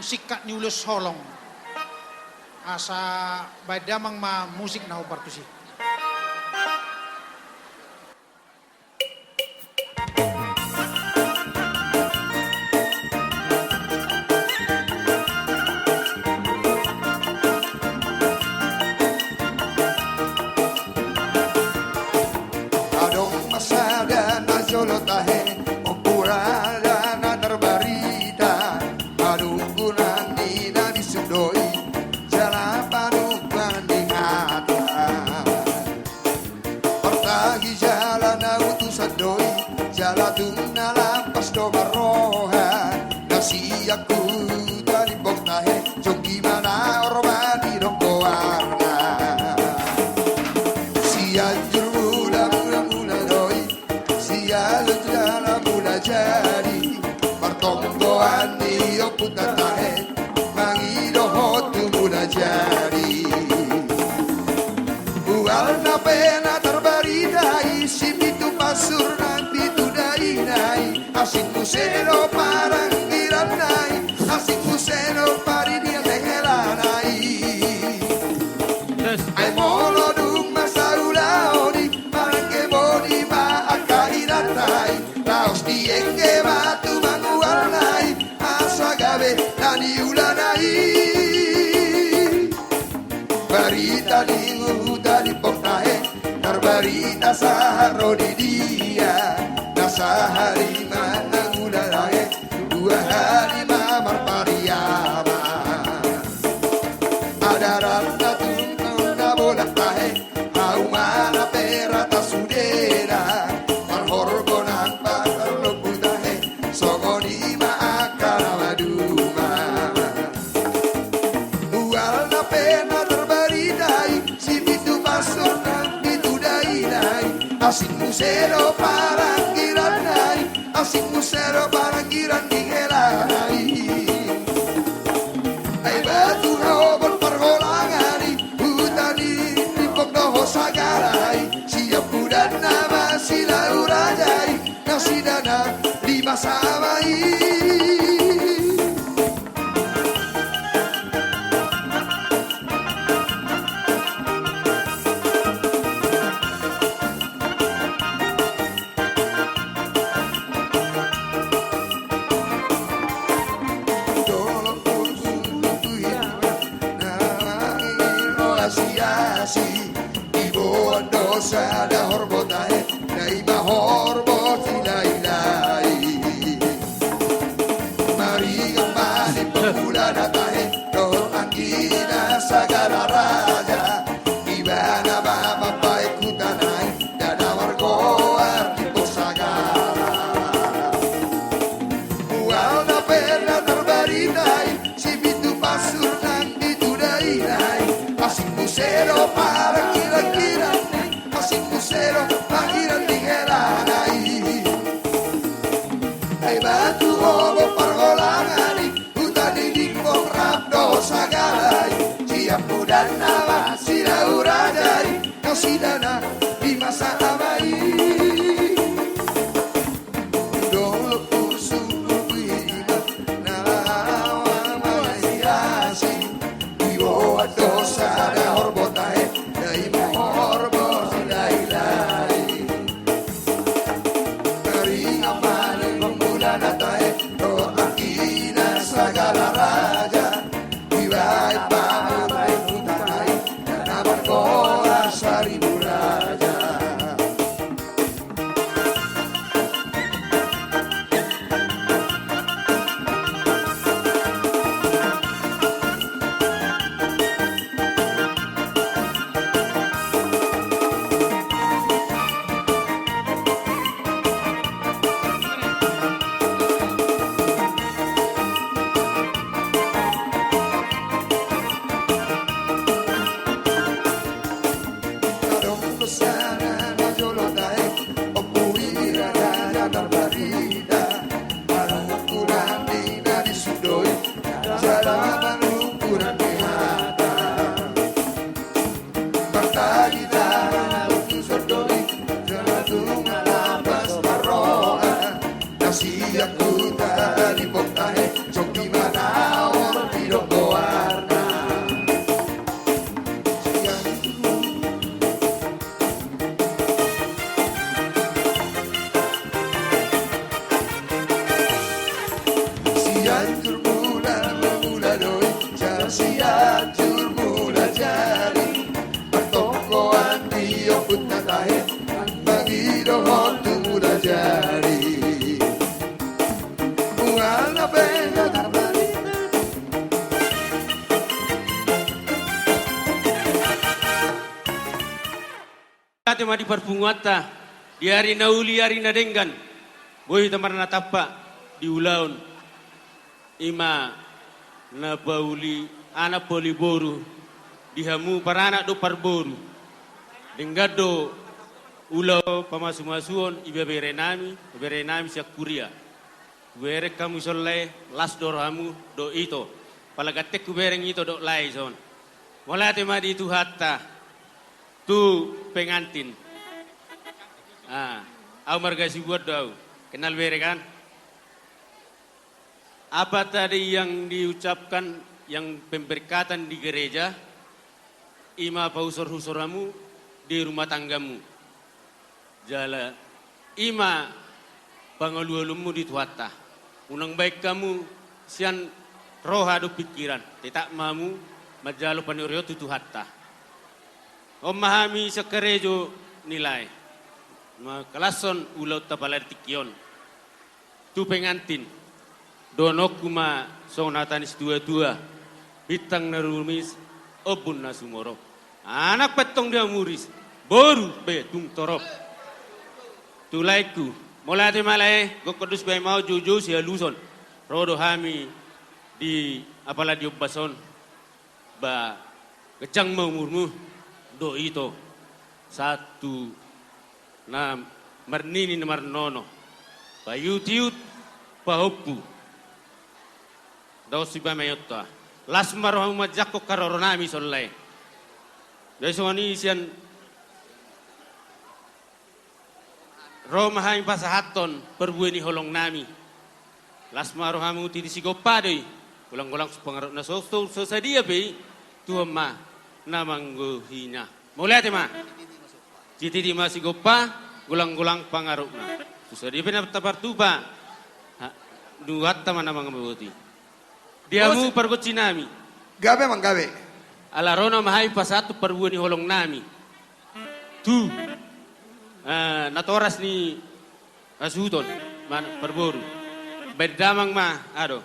Singkat ni ulos holong. Asa baen damang ma musik na hombar tusi. Adong ma sada na jolo tahe, ompung ra da na tarbarita, panungkunan ni na bisuk do i, jala panungkunan ni hata. Martagi jala na utusan do i, jala tung na lampas do marroha, na sian huta Limbong tahe, jonggi ma na horma ni dongkoarna. Sianjur Mula, Mula, Mula do i, sian Mula, Mula jadi, martonggoan ni ompunta tahe, mangido ho tu Mula jadi. Mual na pe na tarbarita i, si pitu pansur nang pitu daina i, asing muse do paranggiranna i, asing muse do paridian ni helana i. Yes. Ai molo dung masa ulaon i, marangge boni ma angka inanta i, laos diengge ma tu mangualna i, asa gabe na niulana i. Barita ni huta Limbong tahe, tarbarita sahat ro di dia, na sahali ma na mula tahe, dua hali ma marpariama. Adaran na tung na bolak tahe, hauma na pe rata sudena, marhorbo nang patar lombu tahe, songon i ma angka na maduma. Mual na pe na tarbarita i, si pitu pansur nang pitu daina i, asing muse do paranggiranna i, asing muse do paranggiran ni helana i. Ai batu hobol parholangan i, huta ni Limbong dohot Sagala i, siampudanna ma Silau Raja i, nasida na di masa ama i. Dolok pursu tu hita na mangido asi-asi, diboan do sada horbo tahe, na i ma horbo Silailai. Maringan ma Limbong Mulana tahe, dohot anggina Sagala Raja, ibana ma mambahen huta nai, ndada margoar Limbong Sagala. Mual na pe na tarbarita i, si pitu pansur nang pitu daina i, asing muse do paranggiranna i, asing muse do paranggiran ni helana i. Ai batu hobol parholangan i, huta ni Limbong rap dohot Sagala i, siampudanna ma Silau Raja i, nasida na di masa ama i. Dolok pursu tu hita na mangido asi-asi, diboan do sada horbo tahe, na i ma horbo Silailai. Maringan ma Limbong Mulana tahe, dohot anggina Sagala Raja, dibahen ma mambahen huta nai, ndada margoar Saribu Raja. Sian jur Mulajadi, partongkoan di ompunta tahe, mangido ho tu Mulajadi. Mual na pengat. Ate ma di parpunguanta, di ari na uli, ari na denggan, boi hita marnatampak di ulaon. I ma na pauli anak, pauli boru di hamu paranak dohot parboru. Denggan do ulaon pamasumasuon ibebere nami, ibebere nami sian huria. Hubereng hamu ison lae, las do rohamu dohot ito. Pala ganteng hubereng ito dohot lae ison. Mauliate ma di Tuhanta tu pengantin. Ah, au marga Sibuan do au. Kenal bere kan? Apa tadi yang diucapkan, yang pemberkatan di gereja, i ma pausor-usor hamu di rumah tanggamu. Jala i ma pangalualunmu di Tuhanta. Unang baen hamu sian roha dohot pingkiran, tetap ma hamu manjalo paniureon tu Tuhanta. On ma hami sian karejo ni lae, mangkalashon ulaonta pala di tingki on. Tu pengantin, dohononku ma songon hata ni situatua: Bintang na rumis, ombun na sumorop, anak pe antong dia muris, boru pe tung torop. Tu laengku, mauliate ma lae, gokhon dos baen ma on joujou sialusan. Ro do hami di apala di ombas on. Ba ganjang ma umurmu dohot ito, sahat tu na marnini na marnono, paiut-iut pahompu. Daos si pamaionta, las ma rohamu manjangkon haroro nami ison lae. Jadi songon i sian Ro ma hami pasahathon parbue ni holong nami. Las ma rohamu, titi sigompa do i. Golang-golang pangarahutna, so, so, so sadia pe i, Tuhan ma na manggohina. Mauliate ma. Titi ma sigompa, golang-golang pangarahutna. So sadia pe na tapartupa, ha, Tuhanta ma na mangamboti. Di hamu pargonsi nami. Gabe, amang, gabe. Ala ro ma hami pasahat tu parbue ni holong nami. Tu, eh, natoras ni hasuhuton, parboru. Baen damang ma, ado.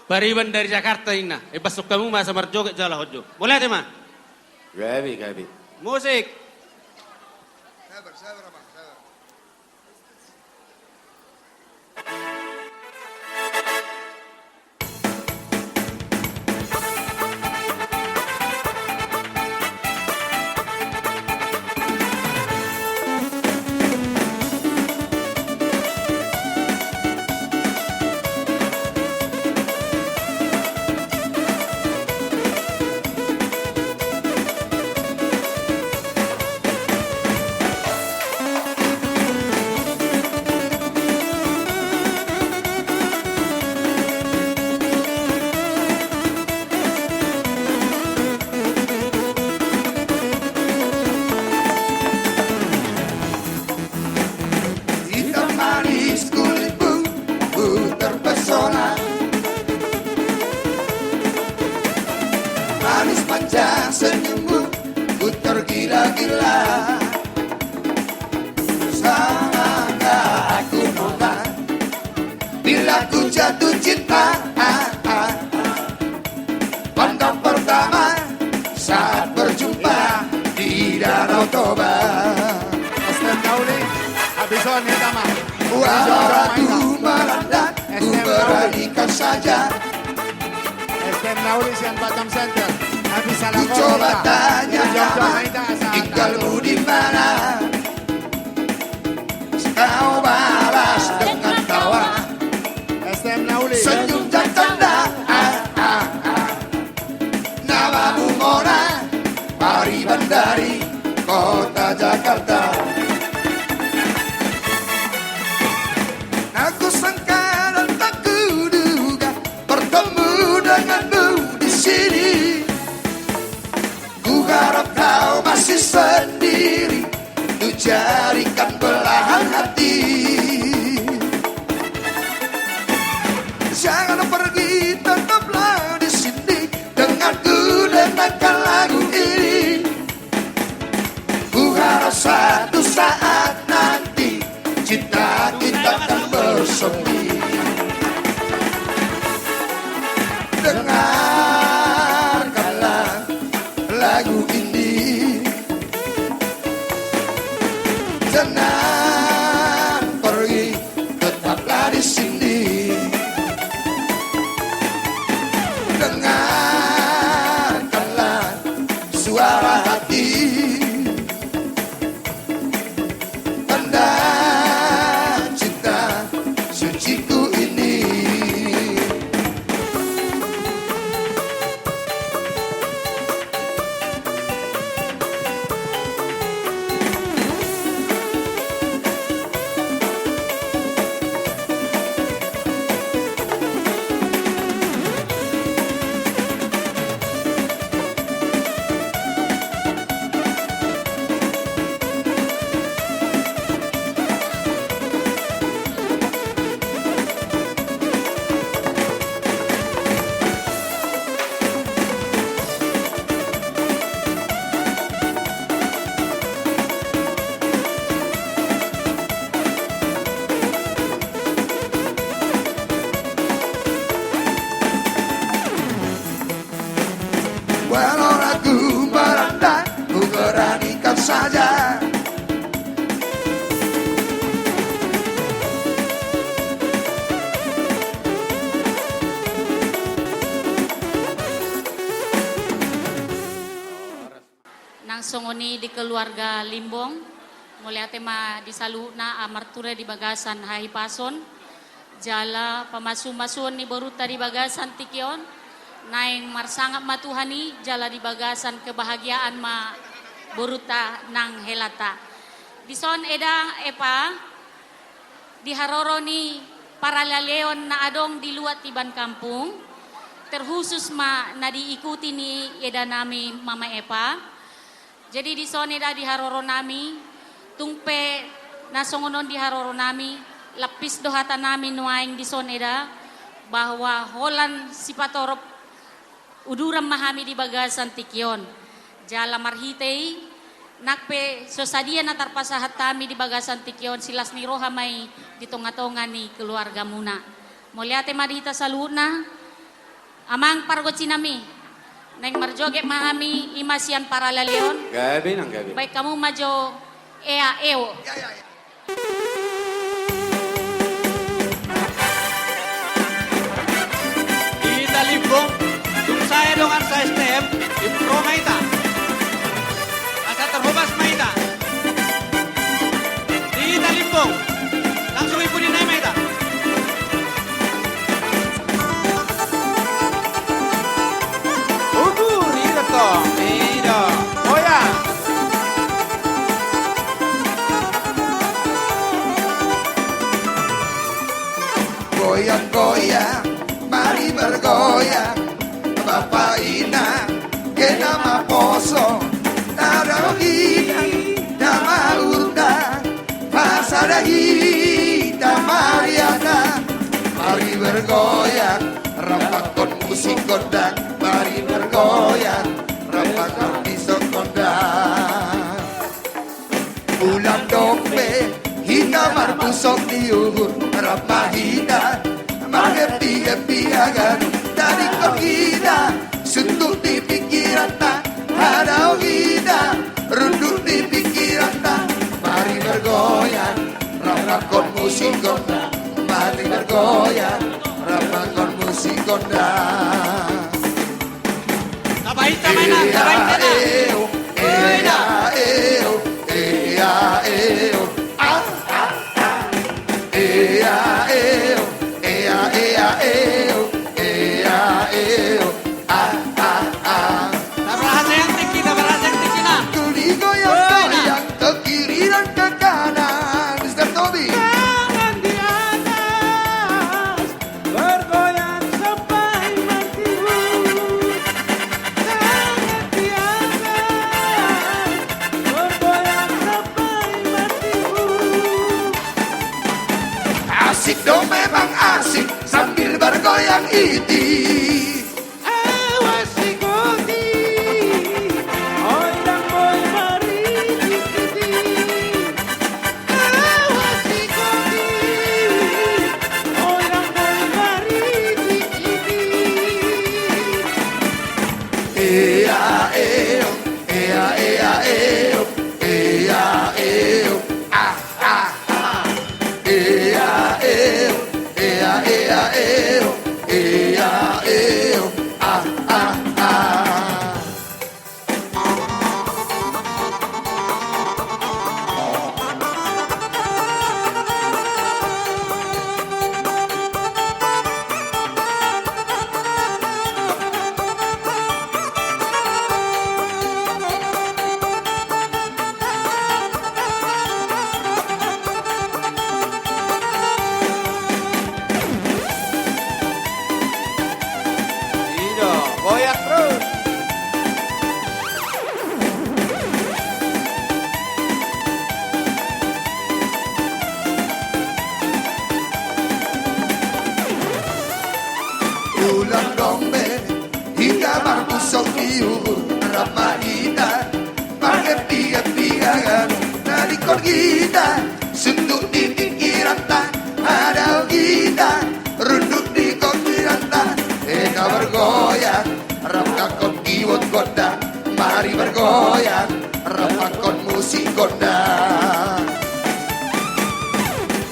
Pariban dari Jakarta ninna. Eh, baen hamu ma asa marjoget jala hot jo. Mauliate ma. Gabe, gabe. Musik. Sabar, sabar, amang, sabar. Hitam manis kulitmu, ku terpesona. Manis manja senyummu, ku tergila-gila. Sama gak aku nolak bila ku jatuh cinta. Pandang pertama saat berjumpa di Danau Toba. S T M na uli, habis on hita ma. Walau ratu melanda, ku beranikan saja. S T M na uli sian Batam Center. Habis salam. Ku coba tanya nama, tinggalmu di mana? Kau balas dengan tawa. S T M na uli. Senyum dan tanda. Namamu Mona, pariban dari kota Jakarta. Aku sangka dan tak kuduga bertemu denganmu di sini. Ku harap kau masih sendiri, ku jadikan belahan hati. Jangan pergi, tetaplah di sini. Saat nanti cinta kita akan bersemi. Dengarkanlah lagu ini. Jangan pergi, tetaplah di sini. Dengarkanlah suara hati. Tanda cinta suciku ini. Walau ragu melanda, ku beranikan saja. Nang songon i di keluarga Limbong, mauliate ma di saluhutna, a, martua di bagasan hahipason, jala pamasumasuon ni borunta di bagasan tingki on, naeng marsangap ma Tuhan i, jala di bagasan kebahagiaan ma borunta nang helanta. Dison eda Epa, di haroro ni paralaleon na adong di luat tiban kampung, terkhusus ma na diikuti ni eda nami Mama Epa. Jadi dison eda di haroro nami, tung pe na songon on di haroro nami, lampis do hata nami nuaeng dison eda, bahwa holan sipatorop uduran ma hami di bagasan tingki on. Jala marhite i, nang pe so sadia na tarpasahat hami di bagasan tingki on, silas ni roha ma i di tongatonga ni keluargamuna. Mauliate ma di hita saluhutna, amang pargonsi nami, naeng marjoget ma hami i ma sian paralaleon. Gabe nang gabe. Baen hamu ma jo Ea Eo. Ya, ya, ya. Di hita Limbong, tung sae dongan sa-S T M, improve ma hita. Asa terhobas ma hita. Di hita Limbong, langsung ipudi nai ma hita. Ukur, i do tong, i do. Goyang. Goyang, goyang, mari bergoyang. Bapa inang, hena ma poso. Tadao hita ma undang. Pasada hita ma riana. Mari bergoyang, rap pakon musik gondang. Mari bergoyang, rap pakon musik gondang. Ulang dope, hita marpusok di uhur, rap ma hita, marhappy-happy haganup, tadingkon hita, suntuk di pingkiranta, hadao hita, runduk di pingkiranta, mari bergoyang, rap pakon musik gondang, mari bergoyang, rap pakon musik gondang. Tabahen ta ma inang, tabahen ta inang. Ea, ea, ea, ea, ea, ea, ea, ah, ah, ah. Ea, ea, ea, ea, ea, ea, ea, ah, ah, ah. Taberhasehon tingki, taberhasehon tingki, nah. Tuli goyang, goyang, ke kiri dan ke kanan. Mister Tobi. Tangan di atas. Bergoyang sampai mati. Tangan di atas. Bergoyang sampai mati. Asik dong, memang asik sambil bergoyang iti. Awas si Goti, oi dang boi maridi-idi. Ea, eo, ea, ea, eo, ea, eo, a, a, a. Ea, eo, ea, ea, eo, ea, eo, a, a, a. Ido, goyang terus. Ulang dombe, hita marpusok iur, rap ma hita, margempi-gempi gagan, na dingkon hita, sundut di pingkiranta, hadao hita, rundut di pingkiranta, hita margoyang, rap hakkon kibot gondang, mari margoyang, rap hakkon musik gondang.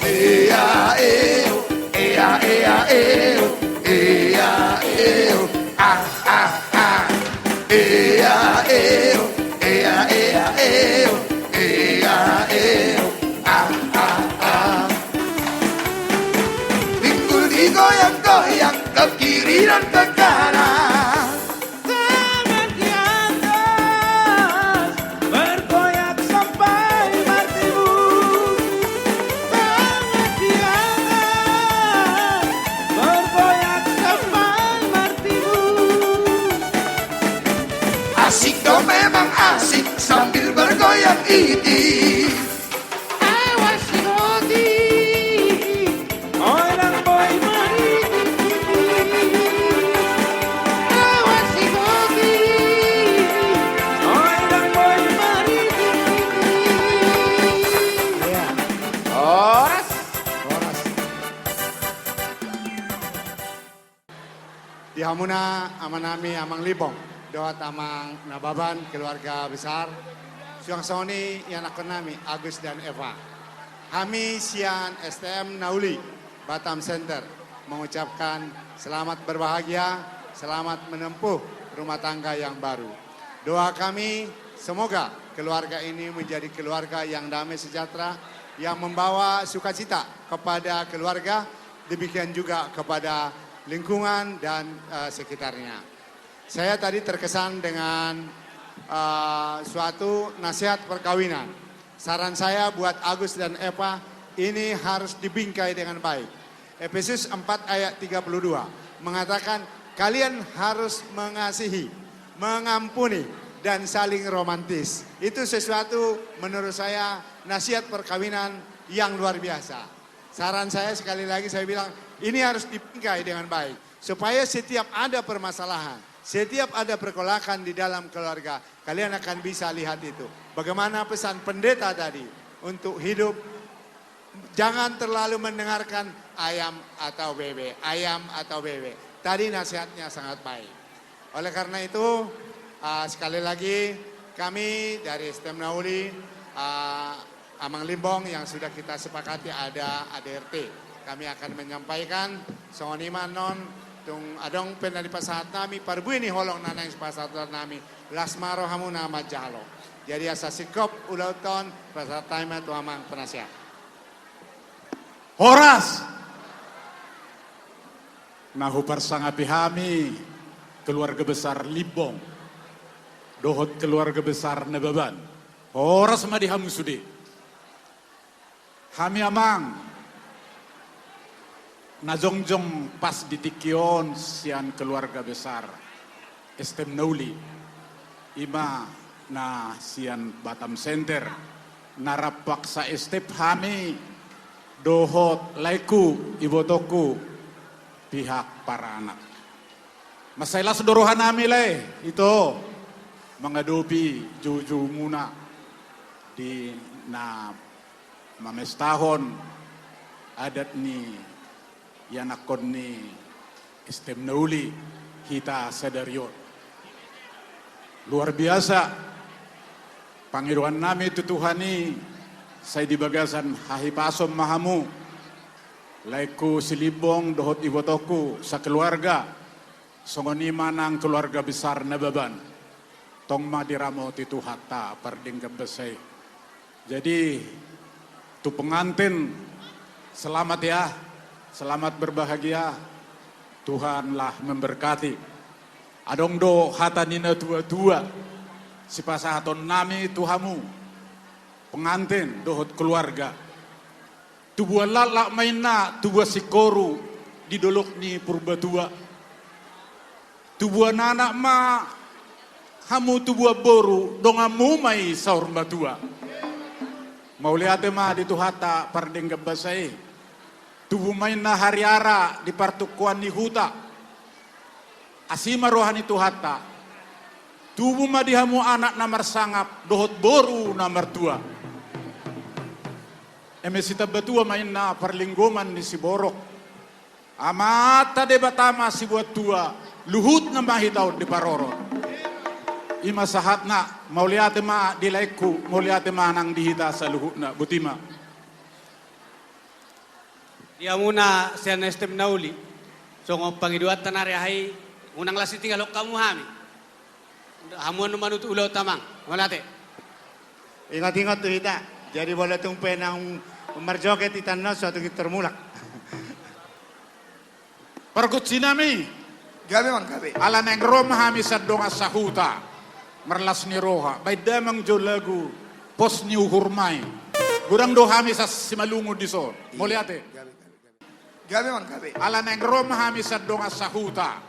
Ea, eo, ea, ea, eo, ea, eo, a, a, a. Ea, eo, ea, ea, eo, ea, eo, a, a, a. Pinggul digoyang-goyang, ke kiri dan ke kanan. Tangan di atas, bergoyang sampai bertimbun. Tangan di atas, bergoyang sampai bertimbun. Asik dong, memang asik sambil bergoyang ini. Awas si Goti. Oi, nang boi marikit-rikit. Awas si Goti. Oi, nang boi marikit-rikit. Iya. Horas. Horas. Di hamuna amanami Amang Limbong dohot Amang Nababan, keluarga besar, suang songon i ianakkonnami Agus dan Eva. Hami sian S T M Na Uli Batam Center mengucapkan selamat berbahagia, selamat menempuh rumah tangga yang baru. Doa kami, semoga keluarga ini menjadi keluarga yang damai sejahtera, yang membawa sukacita kepada keluarga, demikian juga kepada lingkungan dan, eh, sekitarnya. Saya tadi terkesan dengan, eh, suatu nasihat perkawinan. Saran saya buat Agus dan Eva, ini harus dibingkai dengan baik. Efesus empat ayat tiga puluh dua mengatakan, "Kalian harus mengasihi, mengampuni, dan saling romantis." Itu sesuatu, menurut saya, nasihat perkawinan yang luar biasa. Saran saya, sekali lagi saya bilang, ini harus dibingkai dengan baik, supaya setiap ada permasalahan, setiap ada pergolakan di dalam keluarga, kalian akan bisa lihat itu. Bagaimana pesan pendeta tadi untuk hidup, jangan terlalu mendengarkan ayam atau bebek, ayam atau bebek. Tadi nasihatnya sangat baik. Oleh karena itu, ah, sekali lagi, kami dari S T M Na Uli, ah, Amang Limbong, yang sudah kita sepakati ada A D R T. Kami akan menyampaikan, songon i ma annon, tung adong pe na dipasahat nami, parbue ni holong na naeng sipasahat nami, las ma rohamuna manjalo. Jadi asa singkop ulaonta on, pasahat hami ma tu Amang Penasehat. Horas! Na huparsangapi hami keluarga besar Limbong dohot keluarga besar Nababan. Horas ma di hamu sude. Hami amang, na jongjong pas di tingki on sian keluarga besar S T M Na Uli, i ma na sian Batam Center, na rap paksa step hami dohot laengku, ibotongku, pihak paranak. Mansai las do rohanami lae, ito, mangadopi joujoumuna di na mamestahon adat ni ianakhon ni S T M Na Uli hita sadari on. Luar biasa pangidoannami tu Tuhan i, sai di bagasan hahipason ma hamu, laengku Silimbong dohot ibotongku sakeluarga, songon i ma nang keluarga besar Nababan. Tong ma diramoti Tuhanta pardenggan basa i. Jadi, tu pengantin, selamat ya, selamat berbahagia, Tuhanlah memberkati. Adong do hata ni natua-tua, sipasahatonnami tu hamu, pengantin dohot keluarga. Tubuan laklak ma inna tubuan singkoru di dolok ni Purbatua. Tubuan anak ma hamu tubuan boru, donganmu ma i saur matua. Mauliate ma di Tuhanta pardenggan basa i. Tubu ma inna hariara di partungkoan ni huta. Asi ma roha ni Tuhanta. Tubu ma di hamu anak na marsangap dohot boru na martua. Eme sitambatua ma inna parlinggoman ni siborok. Amanta Debata ma sibuat tua, luhutna ma hita on diparorot. I ma sahatna, mauliate ma di laengku, mauliate ma nang di hita saluhutna, boti ma. Di hamuna sian S T M na uli, songon pangidoanta nari aha i, unang las ditinggalhon hamu hami. Hamu annon manutup ulaonta amang. Mauliate. Ingot-ingot tu hita. Jadi molo tung pe naung marjoget hita annon, so tung i tarmulak. Pargonsinami. Gabe amang, gabe. Ala naeng ro ma hami sian dongan sahuta, marlas ni roha, baen damang jo lagu Pos ni Uhur ma i. Godang do hami sian Simalungun dison. Mauliate. Gabe, gabe, gabe. Gabe amang, gabe. Ala naeng ro ma hami sian dongan sahuta,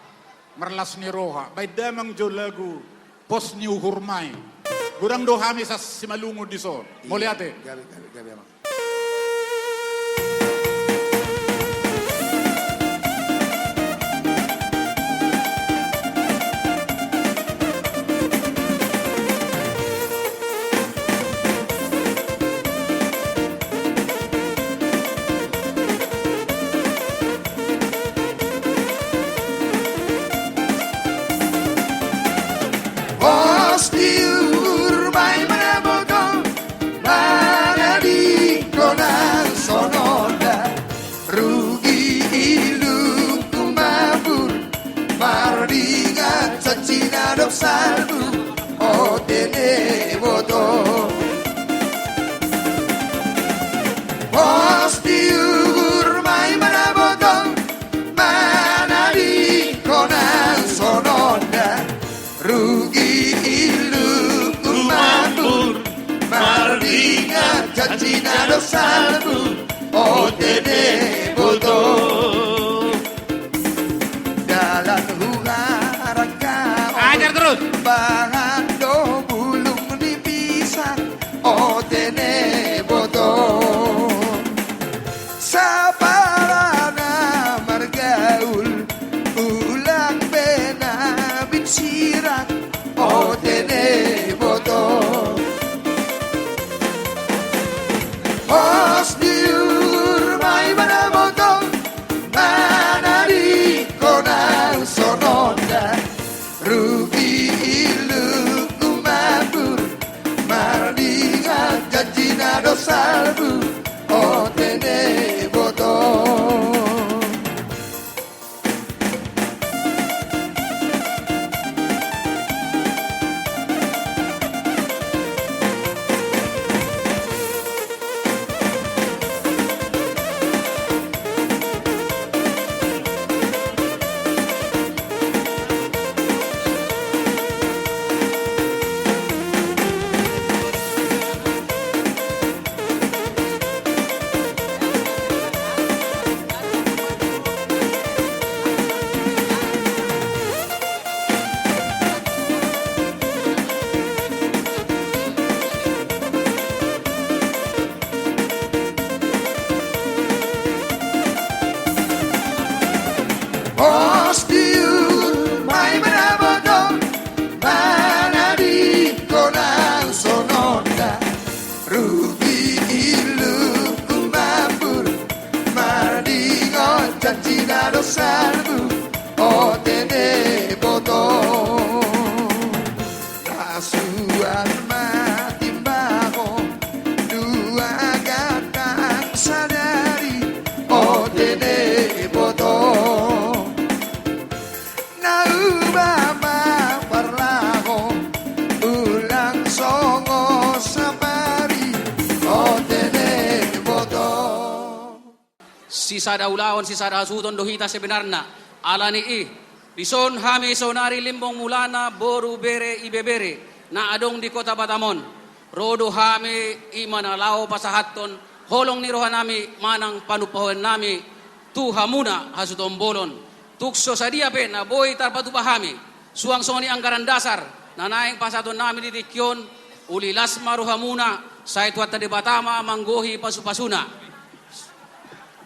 marlas ni roha, baen damang jo lagu Pos ni Uhur ma i. Godang do hami sian Simalungun dison. Mauliate. Gabe, gabe, gabe amang. Pos ni Uhur ma i manaboto, manadingkon nang songon na. Rugi ilungku mambur, mardingat janji na dohot salpu, o tene boto. Pos ni Uhur ma i manaboto, manadingkon nang songon na. Rugi ilungku mambur, mardingat janji na dohot salpu, o tene boto. Dalan huharangka, ajar terus, bahan do bulung ni pisang, o tene boto. Sapala na margaul, ulang be na binsirang, o tene boto. Pos ni Uhur ma i manaboto, manadingkon nang songon na. Rugi ilungku mambur, mardingat janji na dohot salpu, o tene boto. Sisada ulaon, sisada hasuhuton do hita sebenarna. Alani i, dison hami saonari Limbong Mulana, boru, bere, ibebere na adong di Kota Batam on. Ro do hami i ma na laho pasahathon holong ni rohanami manang panumpahoannami tu hamuna hasuhuton bolon. Tung so sadia pe na boi tarpatupa hami, suang songon i anggaran dasar na naeng pasahatonnami di tingki on, uli las ma rohamuna, sai Tuhanta Debata ma manggohi pasupasuna.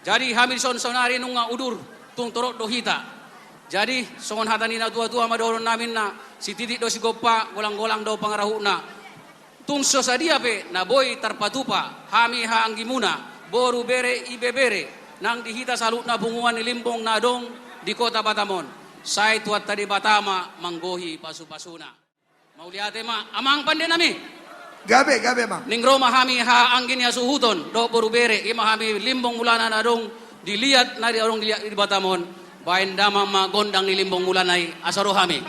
Jadi hami dison saonari nunga udur, tung torop do hita. Jadi songon hata ni natuatua ma dohononnami ninna, sititik do sigompa, golanggolang do pangarahutna. Tung so sadia pe na boi tarpatupa hami haanggimuna, boru, bere, ibebere nang di hita saluhutna punguan ni Limbong na adong di Kota Batam on, sai Tuhanta Debata ma manggohi pasupasuna. Mauliate ma, amang pandenami. Gabe, gabe, amang. Naeng ro ma hami haanggi ni hasuhuton dohot boru, bere, i ma hami Limbong Mulana na adong di liat, na adong di liat di Batam on. Baen damang ma gondang ni Limbong Mulana i, asa ro hami.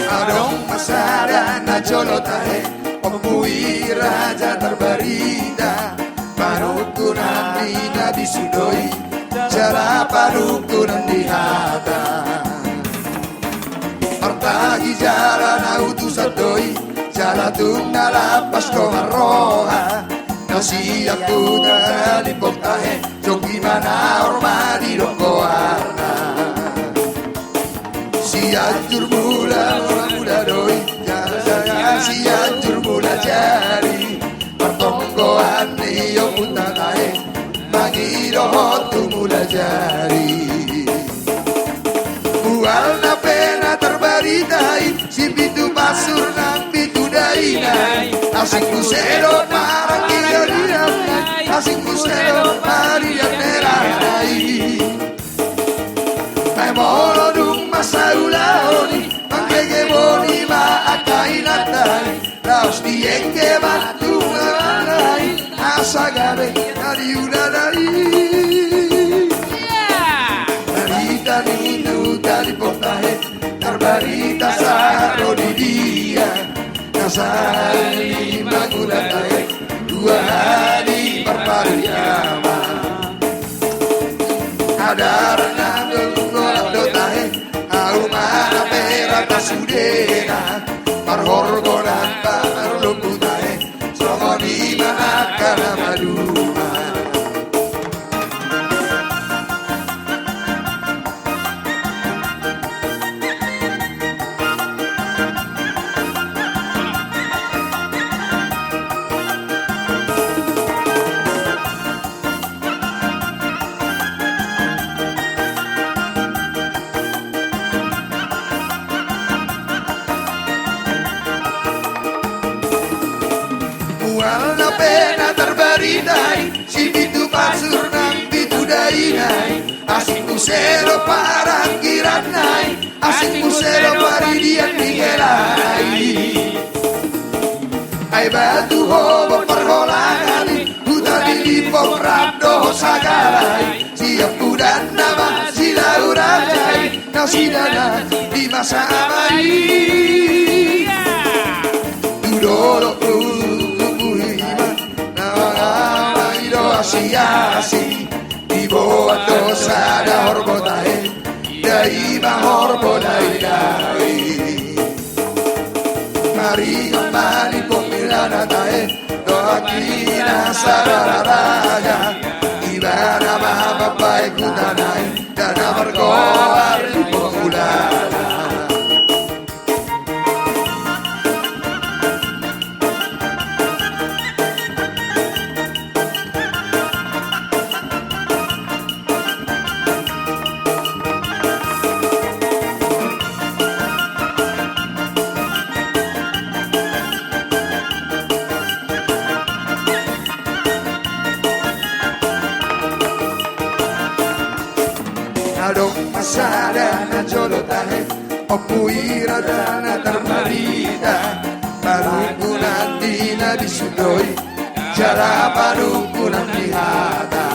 Adong ma sada na jolo tahe, ompu i raja tarbarita, panungkunan ni na bisuk do i, jala panungkunan ni hata. Martagi jala na utusan do i, jala tung na lapas do marroha, na sian Huta Limbong tahe, jongki ma na hormat di dongan goarna. Sianjur Mula, Mula do i, jala Sianjur Mulajadi, partonggoan ni ompunta tahe, mangido hot tu Mulajadi. Mualna pe na tarbarita i, si pitu pansur nang pitu daina i, asing muse do paranggi ni hita i, asing muse do paranggi ni hita i. Ai molo dung masa ulaon i, manggege boni ma angka inanta i, laos diengge ma tu amanta i, asa gabe na di ulaon i. Ia. Barita ni Huta Limbong tahe, tarbarita sahat ro di dia, na sahat i mangula tahe, dua hali marpariama. Adara na donggolan do tahe, au ma na pera ta sudena, parhorbo na parlombu tahe, songon i ma angka na maduma. Mualna pe na tarbarita i, si pitu pansur nang pitu daina i, asing muse do paranggiranna i, asing muse do paridian ni hela i. Ai batu hobo parholangan i, Huta ni Limbong rap dohot sagala i, sian bulan nama Silau Raja i, nasida na di masa ama i. Tu dolok Luku Buhiman, na mangamai do asi-asi, diboan do sada horbo tahe, ia i ma horbo Daidai. Maringan ma Limbong Mulana tahe, dohot angka na sada raja, ibana ma mambahen hutana i, na margoar Limbong Mulana. Tarbarita, parungkun nandina di sudoi, jala parungkun nandina di hata.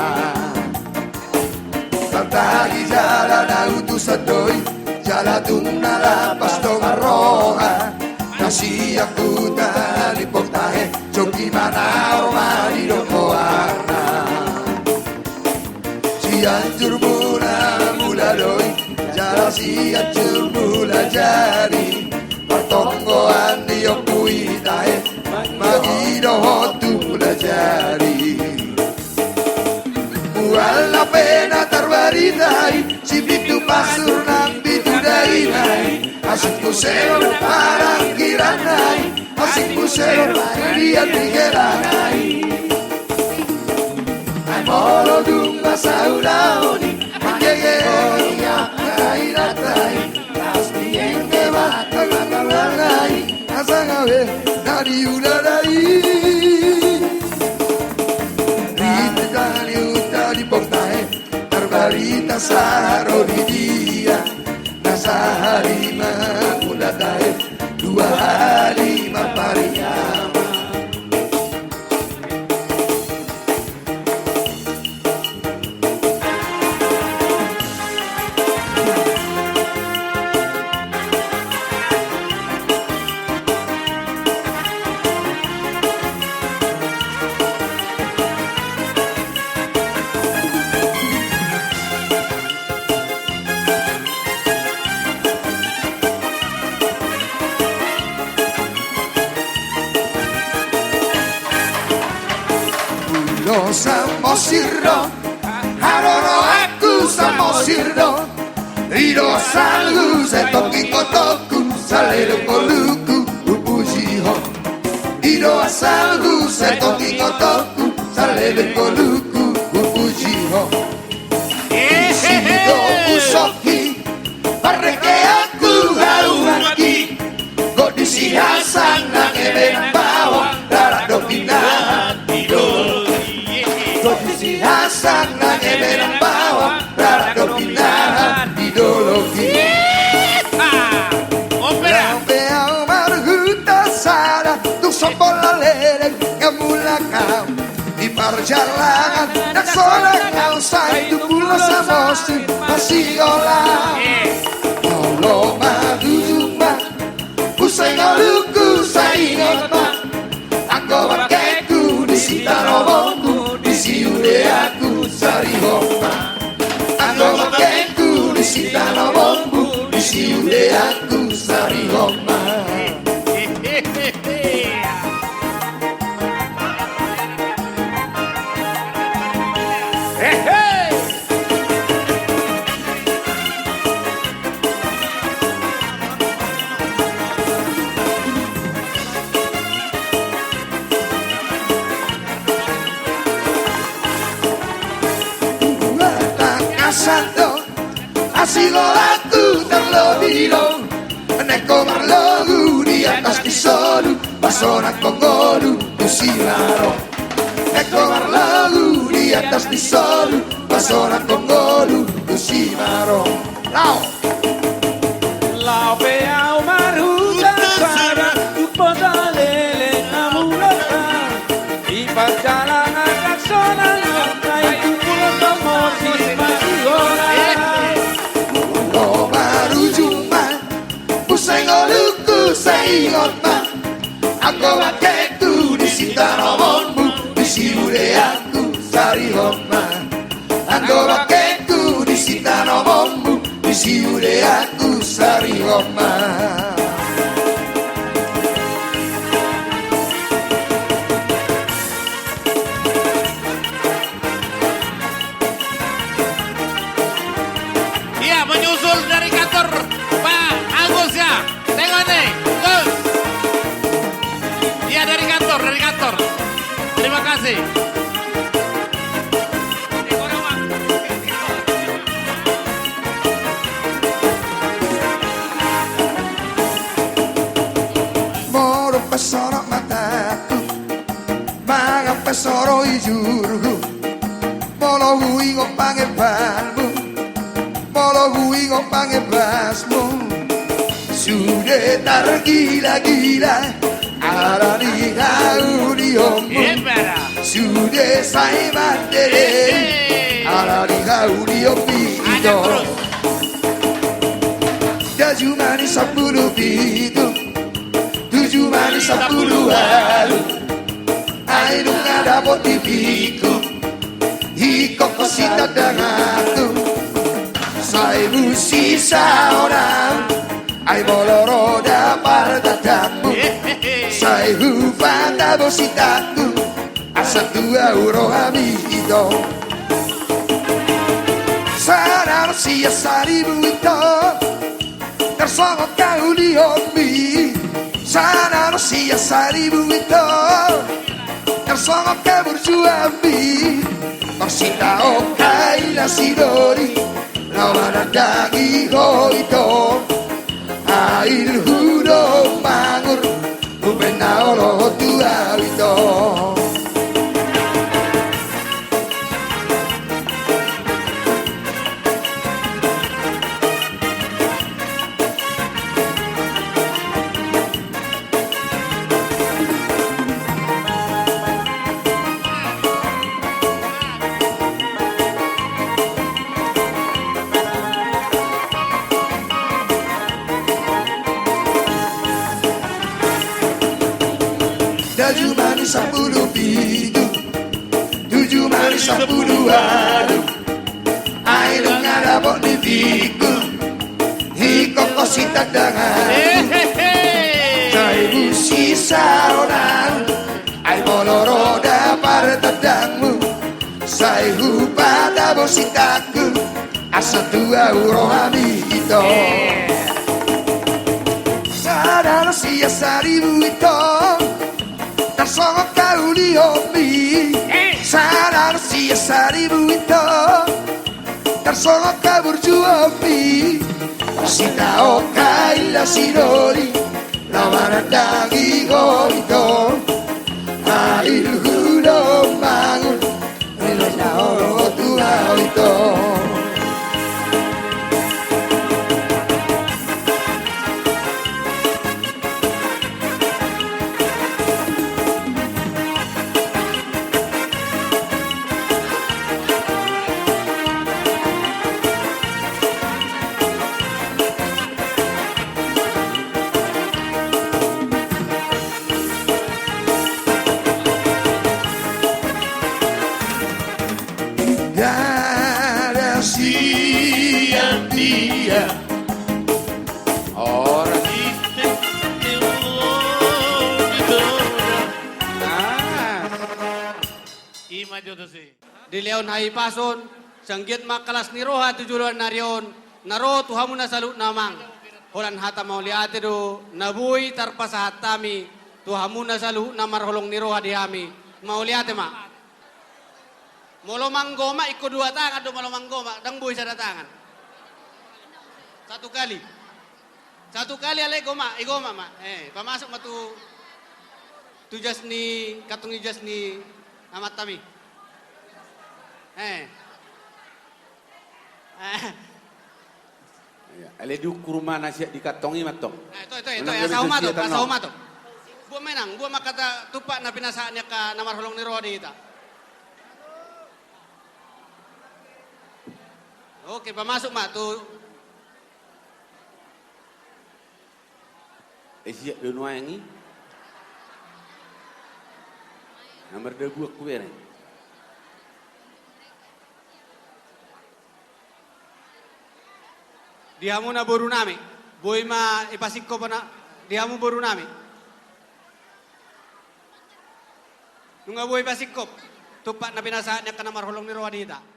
Tartagi jala na utusan do i, jala tung na lapas do marroha, na sian huta Limbong Tahe, jongki manaor ma di dongoarna. Sian jurmula mula do i, jala sian jurmula jadi, partonggoan di Ompu i Tahe, mangido ho tu mula jadi. Mual na pe na tarbarita i, si pitu pasur nang pitu daina i, asing muse do parangkiranna i, asing muse do paridian di gelana i. Ai molo dung masa ulaon i, mangege ia kainata i, pasti ende bakal manggalana i, asa gabe na di ulaon i. Di tengah ni huta Limbong Tahe, tarbarita sahat ro di dia, na sahali ma mula tahe, dua hali ma pariama. Ulos Samosir do, haroroanku Samosir do. I do asalhu sai tongkin otoku, saleleng ngoluku hupuji ho. I do asalhu sai tongkin otoku, saleleng ngoluku hupuji ho. Disi do husongki, parrekeanku hahuangki. Gok disi hasang nang eme nang bawang, rara do pinahan di dolok i. Gok disi hasang nang eme nang bawang, rara do pinahan di dolok i. Laho pe ahu marhuta sada, tung sompol na leleng nga mulak ahu. Di parjalanan ndang sonang ahu sai tu Pulo Samosir masigola. Molo marujung ma muse ngoluku sai ingot ma, anggo bangkeku disi tano bombu, disi udeanku sarihon ma. Anggo bangkeku disi tano bombu, disi udeanku sarihon ma. Tangasan do asi golangku, tarlobi do nengko marlogu di atas ni solu, pasonang ho ngolu tu Simarong. Nengko marlogu di atas ni solu, pasonang ho ngolu tu Simarong. Laho. Laho pe ahu marhuta sada, tu pota leleng na mulak ahu. Di parjalanan ndang sonang ahu sai tu Pulo Samosir masigola. Molo marujung ma muse ngoluku sai ingot ma, anggo bangkeku disi tano bombu, disi udeanku sarihon ma. Anggo bangkeku disi tano bombu, disi udeanku sarihon ma. Iya, menyusul dari kantor, Pak Agus ya. Tengok nih, Gus. Iya, dari kantor, dari kantor. Terima kasih. Molo pe sorot mataku, mangan pe soro ijurhu. Molo huingot pangebalmu, molo huingot pangebasmu, si Sude targila-gila ala ni hau ni ombun. Sude sai mandele ala ni hau ni ombun. Ito. Tujuh manis sepuluh pitu, tujuh manis sepuluh alu. Ai nunga dapot di piku, ingkon ho sitandangku. Sai husi saonang, ai molo ro da partandangmu. Sai hupatabo sitangku, asa tu ahu ro hami ito. Sada ro sian saribu ito. Tarsongon hau ni ombun, sada ro sian saribu ito. Tarsongon haburjuonmi, marsitaon haila sidoli, na manandangi ho ito. Ailhu do mangur, umbahen na olo ho tu ahu ito. Tujuh manis sepuluh pitu, tujuh manis sepuluh alu. Ai nunga dapot di piku, ingkon ho sitandangku. Sai husi saonang, ai molo ro da partandangmu. Sai hupatabo sitangku, asa tu ahu ro hami ito. Sada ro sian saribu ito. Tarsongon hau ni ombun, sada ro sian saribu ito. Tarsongon haburjuonmi, marsitaon haila sidoli, na manandangi ho ito. Ailhu do mangur, umbahen na olo ho tu ahu ito. Ndada sian dia. Ora. Ah. Ima jo tusi. Dilehon hahipason, sian giat ma las ni roha tu joloan ni ari on, na ro tu hamuna saluhutna amang. Holan hata mauliate do, na boi tarpasahat hami, tu hamuna saluhutna marholong ni roha di hami. Mauliate ma. Molo manggomak, ingkon dua tangan do molo manggomak, ndang boi sada tangan. Satu kali. Satu kali alai gomak, i gomak ma. Eh, pamasuk ma tu, tu jas ni, kantong ni jas ni amanta mi. Eh. Eh. Iya, alai diukur ma na siat di kantong i ma tong. Eh, ito, ito, ito, asa uma tong, asa uma tong. Buat ma inang, buat ma hata tumpak na pinasahat ni angka na marholong ni roha di hita. Oke, pamasuk ma tu. Eh, siap do nuaeng i. Na mardabuan hubereng. Di hamuna boru nami. Boi ma ipasingkop na di hamu boru nami. Nunga boi pasingkop tumpak na pinasahat ni angka na marholong ni roha di hita.